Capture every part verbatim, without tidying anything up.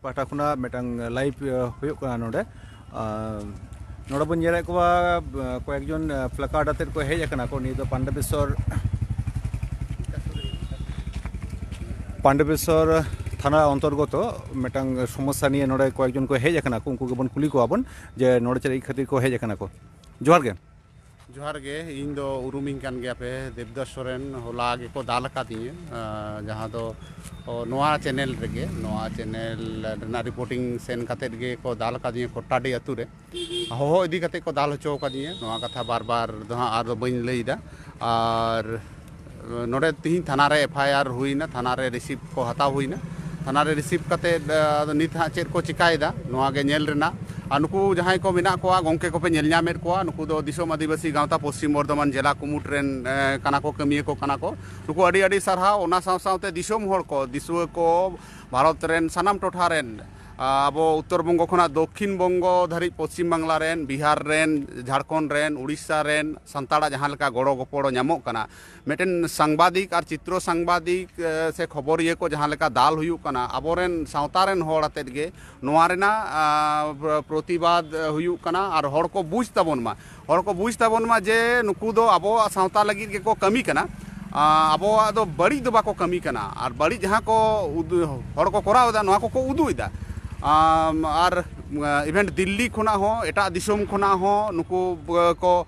ᱯᱟᱦᱴᱟ ᱠᱷᱚᱱᱟᱜ ᱢᱤᱫᱴᱟᱝ ᱞᱟᱭᱤᱵᱷ ᱦᱩᱭᱩᱜ ᱠᱟᱱᱟ ᱱᱚᱰᱮ᱾ ᱟᱨ ᱱᱚᱰᱮ ᱵᱚᱱ ᱧᱮᱞᱮᱫ ᱠᱚᱣᱟ, ᱠᱚᱭᱮᱠ ᱡᱚᱱ ᱯᱞᱟᱠᱟᱨᱰ ᱟᱛᱮᱫ ᱠᱚ ᱦᱮᱡ ᱟᱠᱟᱱᱟ ᱠᱚ᱾ ᱱᱤᱭᱟᱹ ᱫᱚ ᱯᱟᱱᱰᱮᱵᱮᱥᱚᱨ ᱯᱟᱱᱰᱮᱵᱮᱥᱚᱨ ᱛᱷᱟᱱᱟ ᱚᱱᱛᱚᱨᱜᱚᱛᱚ ᱢᱤᱫᱴᱟᱝ ᱥᱚᱢᱚᱥᱥᱟ ᱱᱤᱭᱮ ᱱᱚᱰᱮ ᱠᱚᱭᱮᱠ ᱡᱚᱱ ᱠᱚ ᱦᱮᱡ ᱟᱠᱟᱱᱟ ᱠᱚ᱾ ᱩᱱᱠᱩ ᱜᱮᱵᱚᱱ ᱠᱩᱞᱤ ᱠᱚᱣᱟ ᱵᱚᱱ ᱡᱮ ᱱᱚᱰᱮ ᱪᱮᱫ ᱠᱷᱟᱹᱛᱤᱨ ᱠᱚ ᱦᱮᱡ ᱟᱠᱟᱱᱟ ᱠᱚ᱾ ᱡᱚᱦᱟᱨ ᱜᱮ᱾ ᱡᱚᱦᱟᱨ ᱜᱮ, ᱤᱧ ᱫᱚ ᱩᱨᱩᱢᱤᱧ ᱠᱟᱱ ᱜᱮᱭᱟ ᱯᱮ, ᱫᱮᱵᱽᱫᱟᱥ ᱥᱚᱨᱮᱱ᱾ ᱦᱚᱞᱟ ᱜᱮᱠᱚ ᱫᱟᱞ ᱟᱠᱟᱫᱤᱧᱟᱹ, ᱟᱸ, ᱡᱟᱦᱟᱸ ᱫᱚ, ᱚ, ᱱᱚᱣᱟ ᱪᱮᱱᱮᱞ ᱨᱮᱜᱮ, ᱱᱚᱣᱟ ᱪᱮᱱᱮᱞ ᱨᱮᱱᱟᱜ ᱨᱤᱯᱳᱨᱴᱤᱝ ᱥᱮᱱ ᱠᱟᱛᱮᱫ ᱜᱮᱠᱚ ᱫᱟᱞ ᱟᱠᱟᱫᱤᱧᱟᱹ ᱠᱚᱴᱟᱰᱤ ᱟᱹᱛᱩ ᱨᱮ᱾ ᱦᱚᱦᱚ ᱤᱫᱤ ᱠᱟᱛᱮᱫ ᱠᱚ ᱫᱟᱞ ᱦᱚᱪᱚ ᱟᱠᱟᱫᱤᱧᱟᱹ, ᱱᱚᱣᱟ ᱠᱟᱛᱷᱟ ᱵᱟᱨ ᱵᱟᱨ ᱫᱚ ᱦᱟᱸᱜ ᱟᱨ ᱫᱚ ᱵᱟᱹᱧ ᱞᱟᱹᱭᱫᱟ᱾ ᱟᱨ ᱱᱚᱰᱮ ᱛᱤᱦᱤᱧ ᱛᱷᱟᱱᱟ ᱨᱮ ᱮᱯᱷ ᱟᱭ ᱟᱨ ᱦᱩᱭᱱᱟ, ᱛᱷᱟᱱᱟ ᱨᱮ ᱨᱤᱥᱤᱯᱴ ᱠᱚ ᱦᱟᱛᱟᱣ ᱦᱩᱭᱱᱟ᱾ ᱛᱷᱟᱱᱟ ᱨᱮ ᱨᱤᱥᱤᱯᱴ ᱠᱟᱛᱮᱫ, ᱟᱫᱚ ᱱᱤᱛ ᱦᱟᱸᱜ ᱪᱮᱫ ᱠᱚ ᱪᱤᱠᱟᱭᱮᱫᱟ, ᱱᱚᱣᱟ ᱜᱮ ᱧᱮᱞ ᱨᱮᱱᱟᱜ᱾ ᱟᱨ ᱱᱩᱠᱩ ᱡᱟᱦᱟᱸᱭ ᱠᱚ ᱢᱮᱱᱟᱜ ᱠᱚᱣᱟ, ᱜᱚᱢᱠᱮ ᱠᱚᱯᱮ ᱧᱮᱞ ᱧᱟᱢᱮᱫ ᱠᱚᱣᱟ, ᱱᱩᱠᱩ ᱫᱚ ᱫᱤᱥᱚᱢ ᱟᱹᱫᱤᱵᱟᱹᱥᱤ ᱜᱟᱶᱛᱟ ᱯᱚᱥᱪᱤᱢ ᱵᱚᱨᱫᱷᱚᱢᱟᱱ ᱡᱮᱞᱟ ᱠᱩᱢᱩᱴ ᱨᱮᱱ, ᱮ, ᱠᱟᱱᱟ ᱠᱚ, ᱠᱟᱹᱢᱤᱭᱟᱹ ᱠᱚ ᱠᱟᱱᱟ ᱠᱚ᱾ ᱱᱩᱠᱩ ᱟᱹᱰᱤ ᱟᱹᱰᱤ ᱥᱟᱨᱦᱟᱣ᱾ ᱚᱱᱟ ᱥᱟᱶ ᱥᱟᱶᱛᱮ ᱫᱤᱥᱚᱢ ᱦᱚᱲ ᱠᱚ, ᱫᱤᱥᱩᱣᱟᱹ ᱠᱚ, ᱵᱷᱟᱨᱚᱛ ᱨᱮᱱ ᱥᱟᱱᱟᱢ ᱴᱚᱴᱷᱟ ᱨᱮᱱ, ᱟ, ᱟᱵᱚ ᱩᱛᱛᱚᱨ ᱵᱚᱝᱜᱚ ᱠᱷᱚᱱᱟᱜ ᱫᱚᱠᱠᱷᱤᱱ ᱵᱚᱝᱜᱚ ᱫᱷᱟᱹᱨᱤᱡ, ᱯᱚᱥᱪᱤᱢ ᱵᱟᱝᱞᱟ ᱨᱮᱱ, ᱵᱤᱦᱟᱨ ᱨᱮᱱ, ᱡᱷᱟᱲᱠᱷᱚᱸᱰ ᱨᱮᱱ, ᱩᱲᱤᱥᱥᱟ ᱨᱮᱱ, ᱥᱟᱱᱛᱟᱲᱟᱜ ᱡᱟᱦᱟᱸ ᱞᱮᱠᱟ ᱜᱚᱲᱚ ᱜᱚᱯᱚᱲᱚ ᱧᱟᱢᱚᱜ ᱠᱟᱱᱟ, ᱢᱤᱫᱴᱮᱱ ᱥᱟᱝᱵᱟᱫᱤᱠ ᱟᱨ ᱪᱤᱛᱨᱚ ᱥᱟᱝᱵᱟᱫᱤᱠ, ᱮ, ᱥᱮ ᱠᱷᱚᱵᱚᱨᱤᱭᱟᱹ ᱠᱚ ᱡᱟᱦᱟᱸ ᱞᱮᱠᱟ ᱫᱟᱞ ᱦᱩᱭᱩᱜ ᱠᱟᱱᱟ, ᱟᱵᱚᱨᱮᱱ ᱥᱟᱶᱛᱟ ᱨᱮᱱ ᱦᱚᱲ ᱟᱛᱮᱫ ᱜᱮ ᱱᱚᱣᱟ ᱨᱮᱱᱟᱜ, ᱟ, ᱯᱨᱚ-, ᱯᱨᱚᱛᱤᱵᱟᱫ, ᱮ, ᱦᱩᱭᱩᱜ ᱠᱟᱱᱟ᱾ ᱟᱨ ᱦᱚᱲ ᱠᱚ ᱵᱩᱡᱽ ᱛᱟᱵᱚᱱ ᱢᱟ, ᱦᱚᱲ ᱠᱚ ᱵᱩᱡᱽ ᱛᱟᱵᱚᱱ ᱢᱟ ᱡᱮ ᱱᱩᱠᱩ ᱫᱚ ᱟᱵᱚᱣᱟᱜ ᱥᱟᱶᱛᱟ ᱞᱟᱹᱜᱤᱫ ᱜᱮᱠᱚ ᱠᱟᱹᱢᱤ ᱠᱟᱱᱟ, ᱟ, ᱟᱵᱚᱣᱟᱜ ᱫᱚ ᱵᱟᱹᱲᱤᱡ ᱫᱚ ᱵᱟᱠᱚ ᱠᱟᱹᱢᱤ ᱠᱟᱱᱟ᱾ ᱟᱨ ᱵᱟᱹᱲᱤᱡ ᱡᱟᱦᱟᱸ ᱠᱚ ᱩᱫᱩ-, ᱦᱚᱲ ᱠᱚ ᱠᱚᱨᱟᱣ ᱮᱫᱟ, ᱱᱚᱣᱟ ᱠᱚᱠᱚ ᱩᱫᱩᱜ ᱮᱫᱟ᱾ ᱟᱢ, ᱟᱨ, ᱟ, ᱤᱵᱷᱮᱱᱴ ᱫᱤᱞᱞᱤ ᱠᱷᱚᱱᱟᱜ ᱦᱚᱸ, ᱮᱴᱟᱜ ᱫᱤᱥᱚᱢ ᱠᱷᱚᱱᱟᱜ ᱦᱚᱸ ᱱᱩᱠᱩ, ᱟ, ᱠᱚ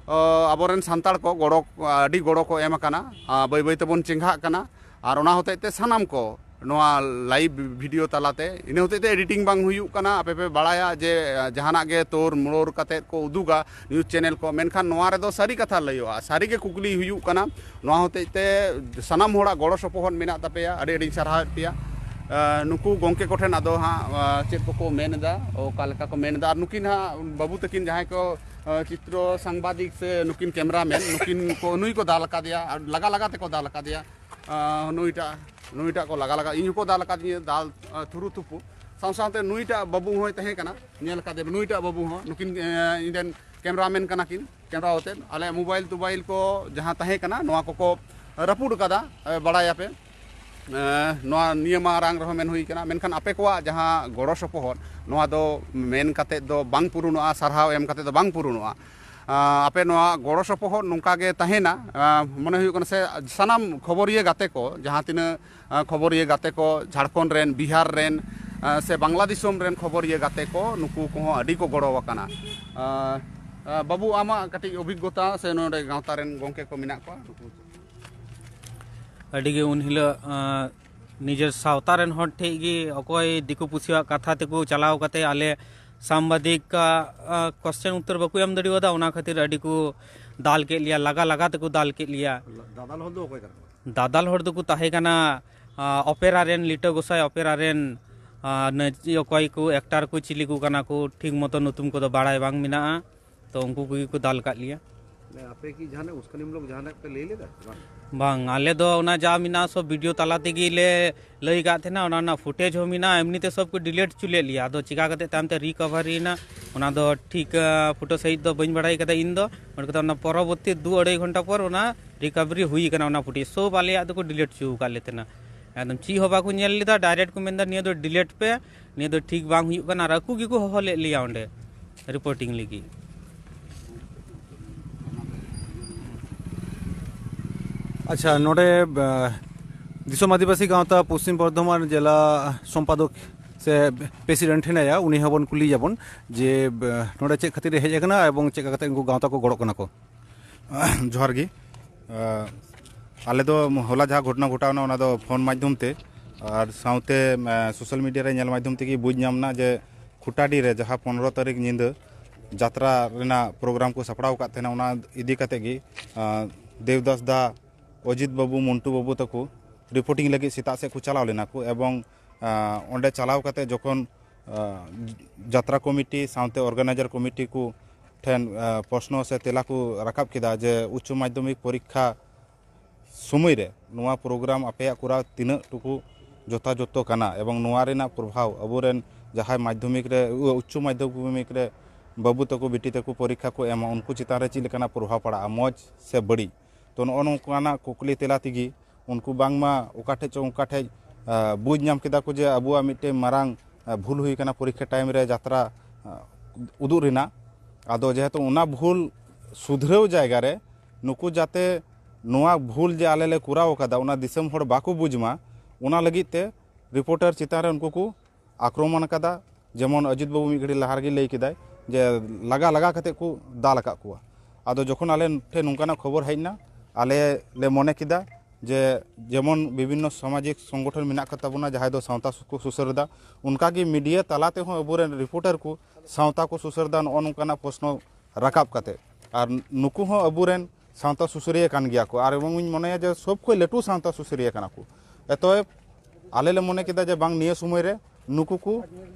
ᱚ, ᱟᱵᱚᱨᱮᱱ ᱥᱟᱱᱛᱟᱲ ᱠᱚ ᱜᱚᱲᱚ, ᱟᱹᱰᱤ ᱜᱚᱲᱚ ᱠᱚ ᱮᱢ ᱟᱠᱟᱱᱟ᱾ ᱟ, ᱵᱟᱹᱭ ᱵᱟᱹᱭ ᱛᱮᱵᱚᱱ ᱪᱮᱸᱜᱷᱟᱜ ᱠᱟᱱᱟ᱾ ᱟᱨ ᱚᱱᱟ ᱦᱚᱛᱮᱡ ᱛᱮ ᱥᱟᱱᱟᱢ ᱠᱚ ᱱᱚᱣᱟ ᱞᱟᱭᱤᱵᱷ ᱵᱷᱤᱰᱤᱭᱳ ᱛᱟᱞᱟᱛᱮ, ᱤᱱᱟᱹ ᱦᱚᱛᱮᱡ ᱛᱮ ᱮᱰᱤᱴᱤᱝ ᱵᱟᱝ ᱦᱩᱭᱩᱜ ᱠᱟᱱᱟ᱾ ᱟᱯᱮ ᱯᱮ ᱵᱟᱲᱟᱭᱟ ᱡᱮ, ᱟ, ᱡᱟᱦᱟᱱᱟᱜ ᱜᱮ ᱛᱳᱨ ᱢᱳᱲᱳᱨ ᱠᱟᱛᱮᱫ ᱠᱚ ᱩᱫᱩᱜᱟ ᱱᱤᱭᱩᱡᱽ ᱪᱮᱱᱮᱞ ᱠᱚ, ᱢᱮᱱᱠᱷᱟᱱ ᱱᱚᱣᱟ ᱨᱮᱫᱚ ᱥᱟᱹᱨᱤ ᱠᱟᱛᱷᱟ ᱞᱟᱹᱭᱚᱜᱼᱟ, ᱥᱟᱹᱨᱤ ᱜᱮ ᱠᱩᱠᱞᱤ ᱦᱩᱭᱩᱜ ᱠᱟᱱᱟ᱾ ᱱᱚᱣᱟ ᱦᱚᱛᱮᱡ ᱛᱮ ᱥᱟᱱᱟᱢ ᱦᱚᱲᱟᱜ ᱜᱚᱲᱚ ᱥᱚᱯᱚᱦᱚᱫ ᱢᱮᱱᱟᱜ ᱛᱟᱯᱮᱭᱟ, ᱟᱹᱰᱤ ᱟᱹᱰᱤᱧ ᱥᱟᱨᱦᱟᱣᱮᱫ ᱯᱮᱭᱟ᱾ ᱟ, ᱱᱩᱠᱩ ᱜᱚᱢᱠᱮ ᱠᱚᱴᱷᱮᱱ ᱟᱫᱚ ᱦᱟᱸᱜ, ᱟ, ᱪᱮᱫ ᱠᱚᱠᱚ ᱢᱮᱱ ᱮᱫᱟ, ᱚᱠᱟ ᱞᱮᱠᱟ ᱠᱚ ᱢᱮᱱ ᱮᱫᱟ, ᱟᱨ ᱱᱩᱠᱤᱱ ᱦᱟᱸᱜ ᱵᱟᱹᱵᱩ ᱛᱟᱹᱠᱤᱱ ᱡᱟᱦᱟᱸᱭ ᱠᱚ ᱟ, ᱪᱤᱛᱨᱚ ᱥᱟᱝᱵᱟᱫᱤᱠ ᱥᱮ ᱱᱩᱠᱤᱱ ᱠᱮᱢᱨᱟᱢᱮᱱ, ᱱᱩᱠᱤᱱ ᱠᱚ, ᱱᱩᱭ ᱠᱚ ᱫᱟᱞ ᱟᱠᱟᱫᱮᱭᱟ, ᱟᱨ ᱞᱟᱜᱟ ᱞᱟᱜᱟ ᱛᱮᱠᱚ ᱫᱟᱞ ᱟᱠᱟᱫᱮᱭᱟ᱾ ᱟ, ᱱᱩᱭᱴᱟᱜ, ᱱᱩᱭᱴᱟᱜ ᱠᱚ ᱞᱟᱜᱟ ᱞᱟᱜᱟ, ᱤᱧ ᱦᱚᱸᱠᱚ ᱫᱟᱞ ᱟᱠᱟᱫᱤᱧᱟ, ᱫᱟᱞ, ᱟ, ᱛᱷᱩᱨᱩ ᱛᱷᱩᱯᱩ᱾ ᱥᱟᱶ ᱥᱟᱶᱛᱮ ᱱᱩᱭᱴᱟᱜ ᱵᱟᱹᱵᱩ ᱦᱚᱸᱭ ᱛᱟᱦᱮᱸ ᱠᱟᱱᱟ, ᱧᱮᱞ ᱠᱟᱫᱮ, ᱱᱩᱭᱴᱟᱜ ᱵᱟᱹᱵᱩ ᱦᱚᱸ, ᱱᱩᱠᱤᱱ, ᱮ, ᱤᱧ ᱨᱮᱱ ᱠᱮᱢᱨᱟᱢᱮᱱ ᱠᱟᱱᱟ ᱠᱤᱱ, ᱠᱮᱢᱨᱟ ᱟᱛᱮᱫ᱾ ᱟᱞᱮ ᱢᱳᱵᱟᱭᱤᱞ ᱛᱳᱵᱟᱭᱤᱞ ᱠᱚ ᱡᱟᱦᱟᱸ ᱛᱟᱦᱮᱸ ᱠᱟᱱᱟ, ᱱᱚᱣᱟ ᱠᱚᱠᱚ ᱨᱟᱹᱯᱩᱫ ᱟᱠᱟᱫᱟ, ᱮ, ᱵᱟᱲᱟᱭᱟᱯᱮ᱾ ᱮᱸ, ᱱᱚᱣᱟ ᱱᱤᱭᱟᱹ ᱢᱟᱨᱟᱝ ᱨᱮᱦᱚᱸ ᱢᱮᱱ ᱦᱩᱭ ᱠᱟᱱᱟ, ᱢᱮᱱᱠᱷᱟᱱ ᱟᱯᱮ ᱠᱚᱣᱟᱜ ᱡᱟᱦᱟᱸ ᱜᱚᱲᱚ ᱥᱚᱯᱚᱦᱚᱫ, ᱱᱚᱣᱟ ᱫᱚ ᱢᱮᱱ ᱠᱟᱛᱮᱫ ᱫᱚ ᱵᱟᱝ ᱯᱩᱨᱩᱱᱚᱜᱼᱟ, ᱥᱟᱨᱦᱟᱣ ᱮᱢ ᱠᱟᱛᱮᱫ ᱫᱚ ᱵᱟᱝ ᱯᱩᱨᱩᱱᱚᱜᱼᱟ᱾ ᱟᱸ, ᱟᱯᱮ ᱱᱚᱣᱟ ᱜᱚᱲᱚ ᱥᱚᱯᱚᱦᱚᱫ ᱱᱚᱝᱠᱟ ᱜᱮ ᱛᱟᱦᱮᱱᱟ᱾ ᱟᱸ, ᱢᱚᱱᱮ ᱦᱩᱭᱩᱜ ᱠᱟᱱᱟ ᱥᱮ ᱥᱟᱱᱟᱢ ᱠᱷᱚᱵᱚᱨᱤᱭᱟᱹ ᱜᱟᱛᱮ ᱠᱚ, ᱡᱟᱦᱟᱸ ᱛᱤᱱᱟᱹᱜ, ᱟᱸ, ᱠᱷᱚᱵᱚᱨᱤᱭᱟᱹ ᱜᱟᱛᱮ ᱠᱚ ᱡᱷᱟᱲᱠᱷᱚᱸᱰ ᱨᱮᱱ, ᱵᱤᱦᱟᱨ ᱨᱮᱱ, ᱟᱸ, ᱥᱮ ᱵᱟᱝᱞᱟ ᱫᱤᱥᱚᱢ ᱨᱮᱱ ᱠᱷᱚᱵᱚᱨᱤᱭᱟᱹ ᱜᱟᱛᱮ ᱠᱚ, ᱱᱩᱠᱩ ᱠᱚᱦᱚᱸ ᱟᱹᱰᱤ ᱠᱚ ᱜᱚᱲᱚ ᱟᱠᱟᱱᱟ᱾ ᱟᱸ, ᱟᱸ, ᱵᱟᱹᱵᱩ, ᱟᱢᱟᱜ ᱠᱟᱹᱴᱤᱡ ᱚᱵᱷᱤᱜᱽᱜᱚᱛᱟ ᱥᱮ ᱱᱚᱰᱮ ᱜᱟᱶᱛᱟ ᱨᱮᱱ ᱜᱚᱢᱠᱮ ᱠᱚ ᱢᱮᱱᱟᱜ ᱠᱚᱣᱟ, ᱱᱩᱠᱩ ᱟᱹᱰᱤ ᱜᱮ ᱩᱱ ᱦᱤᱞᱳᱜ, ᱟᱸ, ᱱᱤᱡᱮᱨ ᱥᱟᱶᱛᱟ ᱨᱮᱱ ᱦᱚᱲ ᱴᱷᱮᱡ ᱜᱮ ᱚᱠᱚᱭ ᱫᱤᱠᱩ ᱯᱩᱥᱤᱭᱟᱜ ᱠᱟᱛᱷᱟ ᱛᱮᱠᱚ ᱪᱟᱞᱟᱣ ᱠᱟᱛᱮ ᱟᱞᱮ ᱥᱟᱢᱵᱟᱫᱤᱠ, ᱟᱸ, ᱟᱸ, question ᱩᱛᱛᱚᱨ ᱵᱟᱠᱚ ᱮᱢ ᱫᱟᱲᱮᱣᱟᱫᱟ, ᱚᱱᱟ ᱠᱷᱟᱹᱛᱤᱨ ᱟᱹᱰᱤ ᱠᱚ ᱫᱟᱞ ᱠᱮᱫ ᱞᱮᱭᱟ, ᱞᱟᱜᱟ ᱞᱟᱜᱟ ᱛᱮᱠᱚ ᱫᱟᱞ ᱠᱮᱫ ᱞᱮᱭᱟ᱾ ᱫᱟᱫᱟᱞ ᱦᱚᱲ ᱫᱚ ᱚᱠᱚᱭ ᱠᱟᱱᱟ ᱠᱚ? ᱫᱟᱫᱟᱞ ᱦᱚᱲ ᱫᱚᱠᱚ ᱛᱟᱦᱮᱸ ᱠᱟᱱᱟ, ᱟᱸ, ᱚᱯᱮᱨᱟ ᱨᱮᱱ, ᱞᱤᱴᱟᱹ ᱜᱚᱸᱥᱟᱭ ᱚᱯᱮᱨᱟ ᱨᱮᱱ, ᱟᱸ, ᱱᱟᱹ-, ᱚᱠᱚᱭ ᱠᱚ actor ᱠᱚ ᱪᱤᱞᱤ ᱠᱚ ᱠᱟᱱᱟ ᱠᱚ, ᱴᱷᱤᱠ ᱢᱚᱛᱚ ᱧᱩᱛᱩᱢ ᱠᱚᱫᱚ ᱵᱟᱲᱟᱭ ᱵᱟᱝ ᱢᱮᱱᱟᱜᱼᱟ᱾ ᱛᱚ ᱩᱱᱠᱩ ᱠᱚᱜᱮ ᱠᱚ ᱫᱟᱞ ᱠᱟᱫ ᱞᱮᱭᱟ᱾ ᱢᱟᱱᱮ ᱟᱯᱮ ᱠᱤ ᱡᱟᱦᱟᱱᱟᱜ ᱩᱥᱠᱟᱱᱤᱢᱩᱞᱚᱠ ᱡᱟᱦᱟᱱᱟᱜ ᱯᱮ ᱞᱟᱹᱭ ᱞᱮᱫᱟ ᱥᱮ ᱵᱟᱝ? ᱵᱟᱝ, ᱟᱞᱮ ᱫᱚ ᱚᱱᱟ ᱡᱟ ᱢᱮᱱᱟᱜᱼᱟ ᱥᱚᱵ video ᱛᱟᱞᱟ ᱛᱮᱜᱮ ᱞᱮ ᱞᱟᱹᱭ ᱠᱟᱫ ᱛᱟᱦᱮᱱᱟ, ᱚᱱᱟ ᱨᱮᱱᱟᱜ footage ᱦᱚᱸ ᱢᱮᱱᱟᱜᱼᱟ, ᱮᱢᱱᱤ ᱛᱮ ᱥᱚᱵ ᱠᱚ delete ᱦᱚᱪᱚ ᱞᱮᱫ ᱞᱮᱭᱟ᱾ ᱟᱫᱚ ᱪᱤᱠᱟ ᱠᱟᱛᱮ ᱛᱟᱭᱚᱢ ᱛᱮ recovery ᱮᱱᱟ, ᱚᱱᱟ ᱫᱚ ᱴᱷᱤᱠ, ᱟᱸ, ᱯᱷᱩᱴᱟᱹ ᱥᱟᱺᱦᱤᱡ ᱫᱚ ᱵᱟᱹᱧ ᱵᱟᱲᱟᱭ ᱠᱟᱫᱟ ᱤᱧ ᱫᱚ᱾ ᱚᱱᱟ ᱠᱟᱛᱮ ᱚᱱᱟ ᱯᱚᱨᱚᱵᱚᱨᱛᱤ ᱫᱩ ᱟᱹᱲᱟᱹᱭ ᱜᱷᱚᱱᱴᱟ ᱯᱚᱨ ᱚᱱᱟ recovery ᱦᱩᱭ ᱠᱟᱱᱟ, ᱚᱱᱟ footage ᱥᱚᱵ ᱟᱞᱮᱭᱟᱜ ᱫᱚᱠᱚ delete ᱦᱚᱪᱚ ᱟᱠᱟᱫ ᱞᱮ ᱛᱟᱦᱮᱱᱟ᱾ ᱮᱠᱫᱚᱢ ᱪᱮᱫ ᱦᱚᱸ ᱵᱟᱠᱚ ᱧᱮᱞ ᱞᱮᱫᱟ, direct ᱠᱚ ᱢᱮᱱᱫᱟ, "ᱱᱤᱭᱟᱹ ᱫᱚ delete ᱯᱮ, ᱱᱤᱭᱟᱹ ᱫᱚ ᱴᱷᱤᱠ ᱵᱟᱝ ᱦᱩᱭᱩᱜ ᱠᱟᱱᱟ", ᱟᱨ ᱟᱠᱚ ᱜᱮᱠᱚ ᱦᱚᱦᱚ ᱞᱮᱫ ᱞᱮᱭᱟ ᱚᱸᱰᱮ reporting ᱞᱟᱹᱜᱤᱫ᱾ ᱟᱪᱪᱷᱟ, ᱱᱚᱰᱮ, ᱟᱸ, ᱫᱤᱥᱚᱢ ᱟᱹᱫᱤᱵᱟᱹᱥᱤ ᱜᱟᱶᱛᱟ ᱯᱚᱥᱪᱤᱢ ᱵᱚᱨᱫᱷᱚᱢᱟᱱ ᱡᱮᱞᱟ ᱥᱚᱢᱯᱟᱫᱚᱠ ᱥᱮ president ᱦᱮᱱᱟᱭᱟ, ᱩᱱᱤ ᱦᱚᱸᱵᱚᱱ ᱠᱩᱞᱤᱭᱮᱭᱟᱵᱚᱱ ᱡᱮ, ᱟᱸ, ᱱᱚᱰᱮ ᱪᱮᱫ ᱠᱷᱟᱹᱛᱤᱨ ᱮ ᱦᱮᱡ ᱟᱠᱟᱱᱟ ᱮᱵᱚᱝ ᱪᱮᱫ ᱠᱟᱛᱮ ᱩᱱᱠᱩ ᱜᱟᱶᱛᱟ ᱠᱚ ᱜᱚᱲᱚᱜ ᱠᱟᱱᱟ ᱠᱚ᱾ ᱡᱚᱦᱟᱨ ᱜᱮ᱾ ᱟᱸ, ᱟᱞᱮ ᱫᱚ ᱦᱚᱞᱟ ᱡᱟᱦᱟᱸ ᱜᱷᱚᱴᱚᱱᱟ ᱜᱷᱚᱴᱟᱣᱱᱟ, ᱚᱱᱟ ᱫᱚ phone ᱢᱟᱫᱽᱫᱷᱚᱢ ᱛᱮ ᱟᱨ ᱥᱟᱶᱛᱮ, ᱟᱸ, social media ᱨᱮ ᱧᱮᱞ ᱢᱟᱫᱽᱫᱷᱚᱢ ᱛᱮᱜᱮ ᱵᱩᱡᱽ ᱧᱟᱢ ᱮᱱᱟ ᱡᱮ ᱠᱷᱩᱴᱟᱰᱤ ᱨᱮ ᱡᱟᱦᱟᱸ ᱯᱚᱱᱨᱚ ᱛᱟᱹᱨᱤᱠᱷ ᱧᱤᱫᱟᱹ ᱡᱟᱛᱨᱟ ᱨᱮᱱᱟᱜ program ᱠᱚ ᱥᱟᱯᱲᱟᱣ ᱟᱠᱟᱫ ᱛᱟᱦᱮᱱᱟ, ᱚᱱᱟ ᱤᱫᱤ ᱠᱟᱛᱮ ᱜᱮ, ᱟᱸ, ᱫᱮᱵᱽᱫᱟᱥ ᱫᱟ, ᱚᱡᱤᱛ ᱵᱟᱹᱵᱩ, ᱢᱚᱱᱴᱩ ᱵᱟᱹᱵᱩ ᱛᱟᱠᱚ reporting ᱞᱟᱹᱜᱤᱫ ᱥᱮᱛᱟᱜ ᱥᱮᱫ ᱠᱚ ᱪᱟᱞᱟᱣ ᱞᱮᱱᱟ ᱠᱚ, ᱮᱵᱚᱝ, ᱟᱸ, ᱚᱸᱰᱮ ᱪᱟᱞᱟᱣ ᱠᱟᱛᱮ ᱡᱚᱠᱷᱚᱱ, ᱟᱸ, ᱡᱟᱛᱨᱟ ᱠᱚᱢᱤᱴᱤ ᱥᱟᱶᱛᱮ organizer ᱠᱚᱢᱤᱴᱤ ᱠᱚ ᱴᱷᱮᱱ, ᱟᱸ, ᱯᱨᱚᱥᱱᱚ ᱥᱮ ᱛᱮᱞᱟ ᱠᱚ ᱨᱟᱠᱟᱵ ᱠᱮᱫᱟ ᱡᱮ ᱩᱪᱪᱚ ᱢᱟᱫᱽᱫᱷᱚᱢᱤᱠ ᱯᱚᱨᱤᱠᱠᱷᱟ ᱥᱚᱢᱚᱭ ᱨᱮ ᱱᱚᱣᱟ program ᱟᱯᱮᱭᱟᱜ ᱠᱚᱨᱟᱣ ᱛᱤᱱᱟᱹᱜ ᱴᱩᱠᱩ ᱡᱚᱛᱷᱟᱡᱚᱛᱷᱚ ᱠᱟᱱᱟ ᱮᱵᱚᱝ ᱱᱚᱣᱟ ᱨᱮᱱᱟᱜ ᱯᱨᱚᱵᱷᱟᱣ ᱟᱵᱚᱨᱮᱱ ᱡᱟᱦᱟᱸᱭ ᱢᱟᱫᱽᱫᱷᱚᱢᱤᱠ ᱨᱮ, ᱩ-, ᱩᱪᱪᱚ ᱢᱟᱫᱽᱫᱷᱚᱢᱤᱠ ᱨᱮ ᱵᱟᱹᱵᱩ ᱛᱟᱠᱚ ᱵᱤᱴᱤ ᱛᱟᱠᱚ ᱯᱚᱨᱤᱠᱠᱷᱟ ᱠᱚ ᱮᱢᱟ, ᱩᱱᱠᱩ ᱪᱮᱛᱟᱱ ᱨᱮ ᱪᱮᱫ ᱞᱮᱠᱟᱱᱟᱜ ᱯᱨᱚᱵᱷᱟᱵᱽ ᱯᱟᱲᱟᱜᱼᱟ, ᱢᱚᱡᱽ ᱥᱮ ᱵᱟᱹᱲᱤᱡ? ᱛᱚ ᱱᱚᱜᱼᱚ ᱱᱚᱝᱠᱟᱱᱟᱜ ᱠᱩᱠᱞᱤ ᱛᱮᱞᱟ ᱛᱮᱜᱮ ᱩᱱᱠᱩ ᱵᱟᱝᱢᱟ ᱚᱠᱟ ᱴᱷᱮᱡ ᱪᱚ ᱚᱱᱠᱟ ᱴᱷᱮᱡ, ᱟ, ᱵᱩᱡᱽ ᱧᱟᱢ ᱠᱮᱫᱟ ᱠᱚ ᱡᱮ ᱟᱵᱚᱣᱟᱜ ᱢᱤᱫᱴᱮᱱ ᱢᱟᱨᱟᱝ, ᱟ, ᱵᱷᱩᱞ ᱦᱩᱭ ᱠᱟᱱᱟ ᱯᱚᱨᱤᱠᱠᱷᱟ time ᱨᱮ ᱡᱟᱛᱨᱟ, ᱟ, ᱩᱫᱩᱜ ᱨᱮᱱᱟᱜ᱾ ᱟᱫᱚ ᱡᱮᱦᱮᱛᱩ ᱚᱱᱟ ᱵᱷᱩᱞ ᱥᱩᱫᱷᱨᱟᱹᱣ ᱡᱟᱭᱜᱟ ᱨᱮ ᱱᱩᱠᱩ ᱡᱟᱛᱮ ᱱᱚᱣᱟ ᱵᱷᱩᱞ ᱡᱮ ᱟᱞᱮ ᱞᱮ ᱠᱚᱨᱟᱣ ᱟᱠᱟᱫᱟ, ᱚᱱᱟ ᱫᱤᱥᱚᱢ ᱦᱚᱲ ᱵᱟᱠᱚ ᱵᱩᱡᱽ ᱢᱟ, ᱚᱱᱟ ᱞᱟᱹᱜᱤᱫ ᱛᱮ reporter ᱪᱮᱛᱟᱱ ᱨᱮ ᱩᱱᱠᱩ ᱠᱚ ᱟᱠᱨᱚᱢᱚᱱ ᱟᱠᱟᱫᱟ᱾ ᱡᱮᱢᱚᱱ ᱚᱡᱤᱛ ᱵᱟᱹᱵᱩ ᱢᱤᱫ ᱜᱷᱟᱹᱲᱤ ᱞᱟᱦᱟ ᱨᱮᱜᱮ ᱞᱟᱹᱭ ᱠᱮᱫᱟᱭ ᱡᱮ ᱞᱟᱜᱟ ᱞᱟᱜᱟ ᱠᱟᱛᱮ ᱠᱚ ᱫᱟᱞ ᱟᱠᱟᱫ ᱠᱚᱣᱟ᱾ ᱟᱫᱚ ᱡᱚᱠᱷᱚᱱ ᱟᱞᱮ ᱴᱷᱮᱱ ᱱᱚᱝᱠᱟᱱᱟᱜ ᱠᱷᱚᱵᱚᱨ ᱦᱮᱡ ᱮᱱᱟ, ᱟᱞᱮ ᱞᱮ ᱢᱚᱱᱮ ᱠᱮᱫᱟ ᱡᱮ ᱡᱮᱢᱚᱱ ᱵᱤᱵᱷᱤᱱᱱᱚ ᱥᱟᱢᱟᱡᱤᱠ ᱥᱚᱝᱜᱚᱴᱷᱚᱱ ᱢᱮᱱᱟᱜ ᱠᱚ ᱛᱟᱵᱚᱱᱟ, ᱡᱟᱦᱟᱸᱭ ᱫᱚ ᱥᱟᱶᱛᱟ ᱠᱚ ᱥᱩᱥᱟᱹᱨ ᱮᱫᱟ, ᱚᱱᱠᱟᱜᱮ media ᱛᱟᱞᱟ ᱛᱮᱦᱚᱸ ᱟᱵᱚᱨᱮᱱ reporter ᱠᱚ ᱥᱟᱶᱛᱟ ᱠᱚ ᱥᱩᱥᱟᱹᱨ ᱮᱫᱟ, ᱱᱚᱜᱼᱚ ᱱᱚᱝᱠᱟᱱᱟᱜ ᱯᱨᱚᱥᱱᱚ ᱨᱟᱠᱟᱵ ᱠᱟᱛᱮ᱾ ᱟᱨ ᱱᱩᱠᱩ ᱦᱚᱸ ᱟᱵᱚᱨᱮᱱ ᱥᱟᱶᱛᱟ ᱥᱩᱥᱟᱹᱨᱤᱭᱟᱹ ᱠᱟᱱ ᱜᱮᱭᱟ ᱠᱚ, ᱟᱨ ᱮᱵᱚᱝ ᱤᱧ ᱢᱚᱱᱮᱭᱟ ᱡᱮ ᱥᱚᱵ ᱠᱷᱚᱱ ᱞᱟᱹᱴᱩ ᱥᱟᱶᱛᱟ ᱥᱩᱥᱟᱹᱨᱤᱭᱟᱹ ᱠᱟᱱᱟ ᱠᱚ᱾ ᱮᱛᱚᱮᱵ ᱟᱞᱮ ᱞᱮ ᱢᱚᱱᱮ ᱠᱮᱫᱟ ᱡᱮ ᱵᱟᱝ, ᱱᱤᱭᱟᱹ ᱥᱚᱢᱚᱭ ᱨᱮ ᱱᱩᱠᱩ ᱠᱚ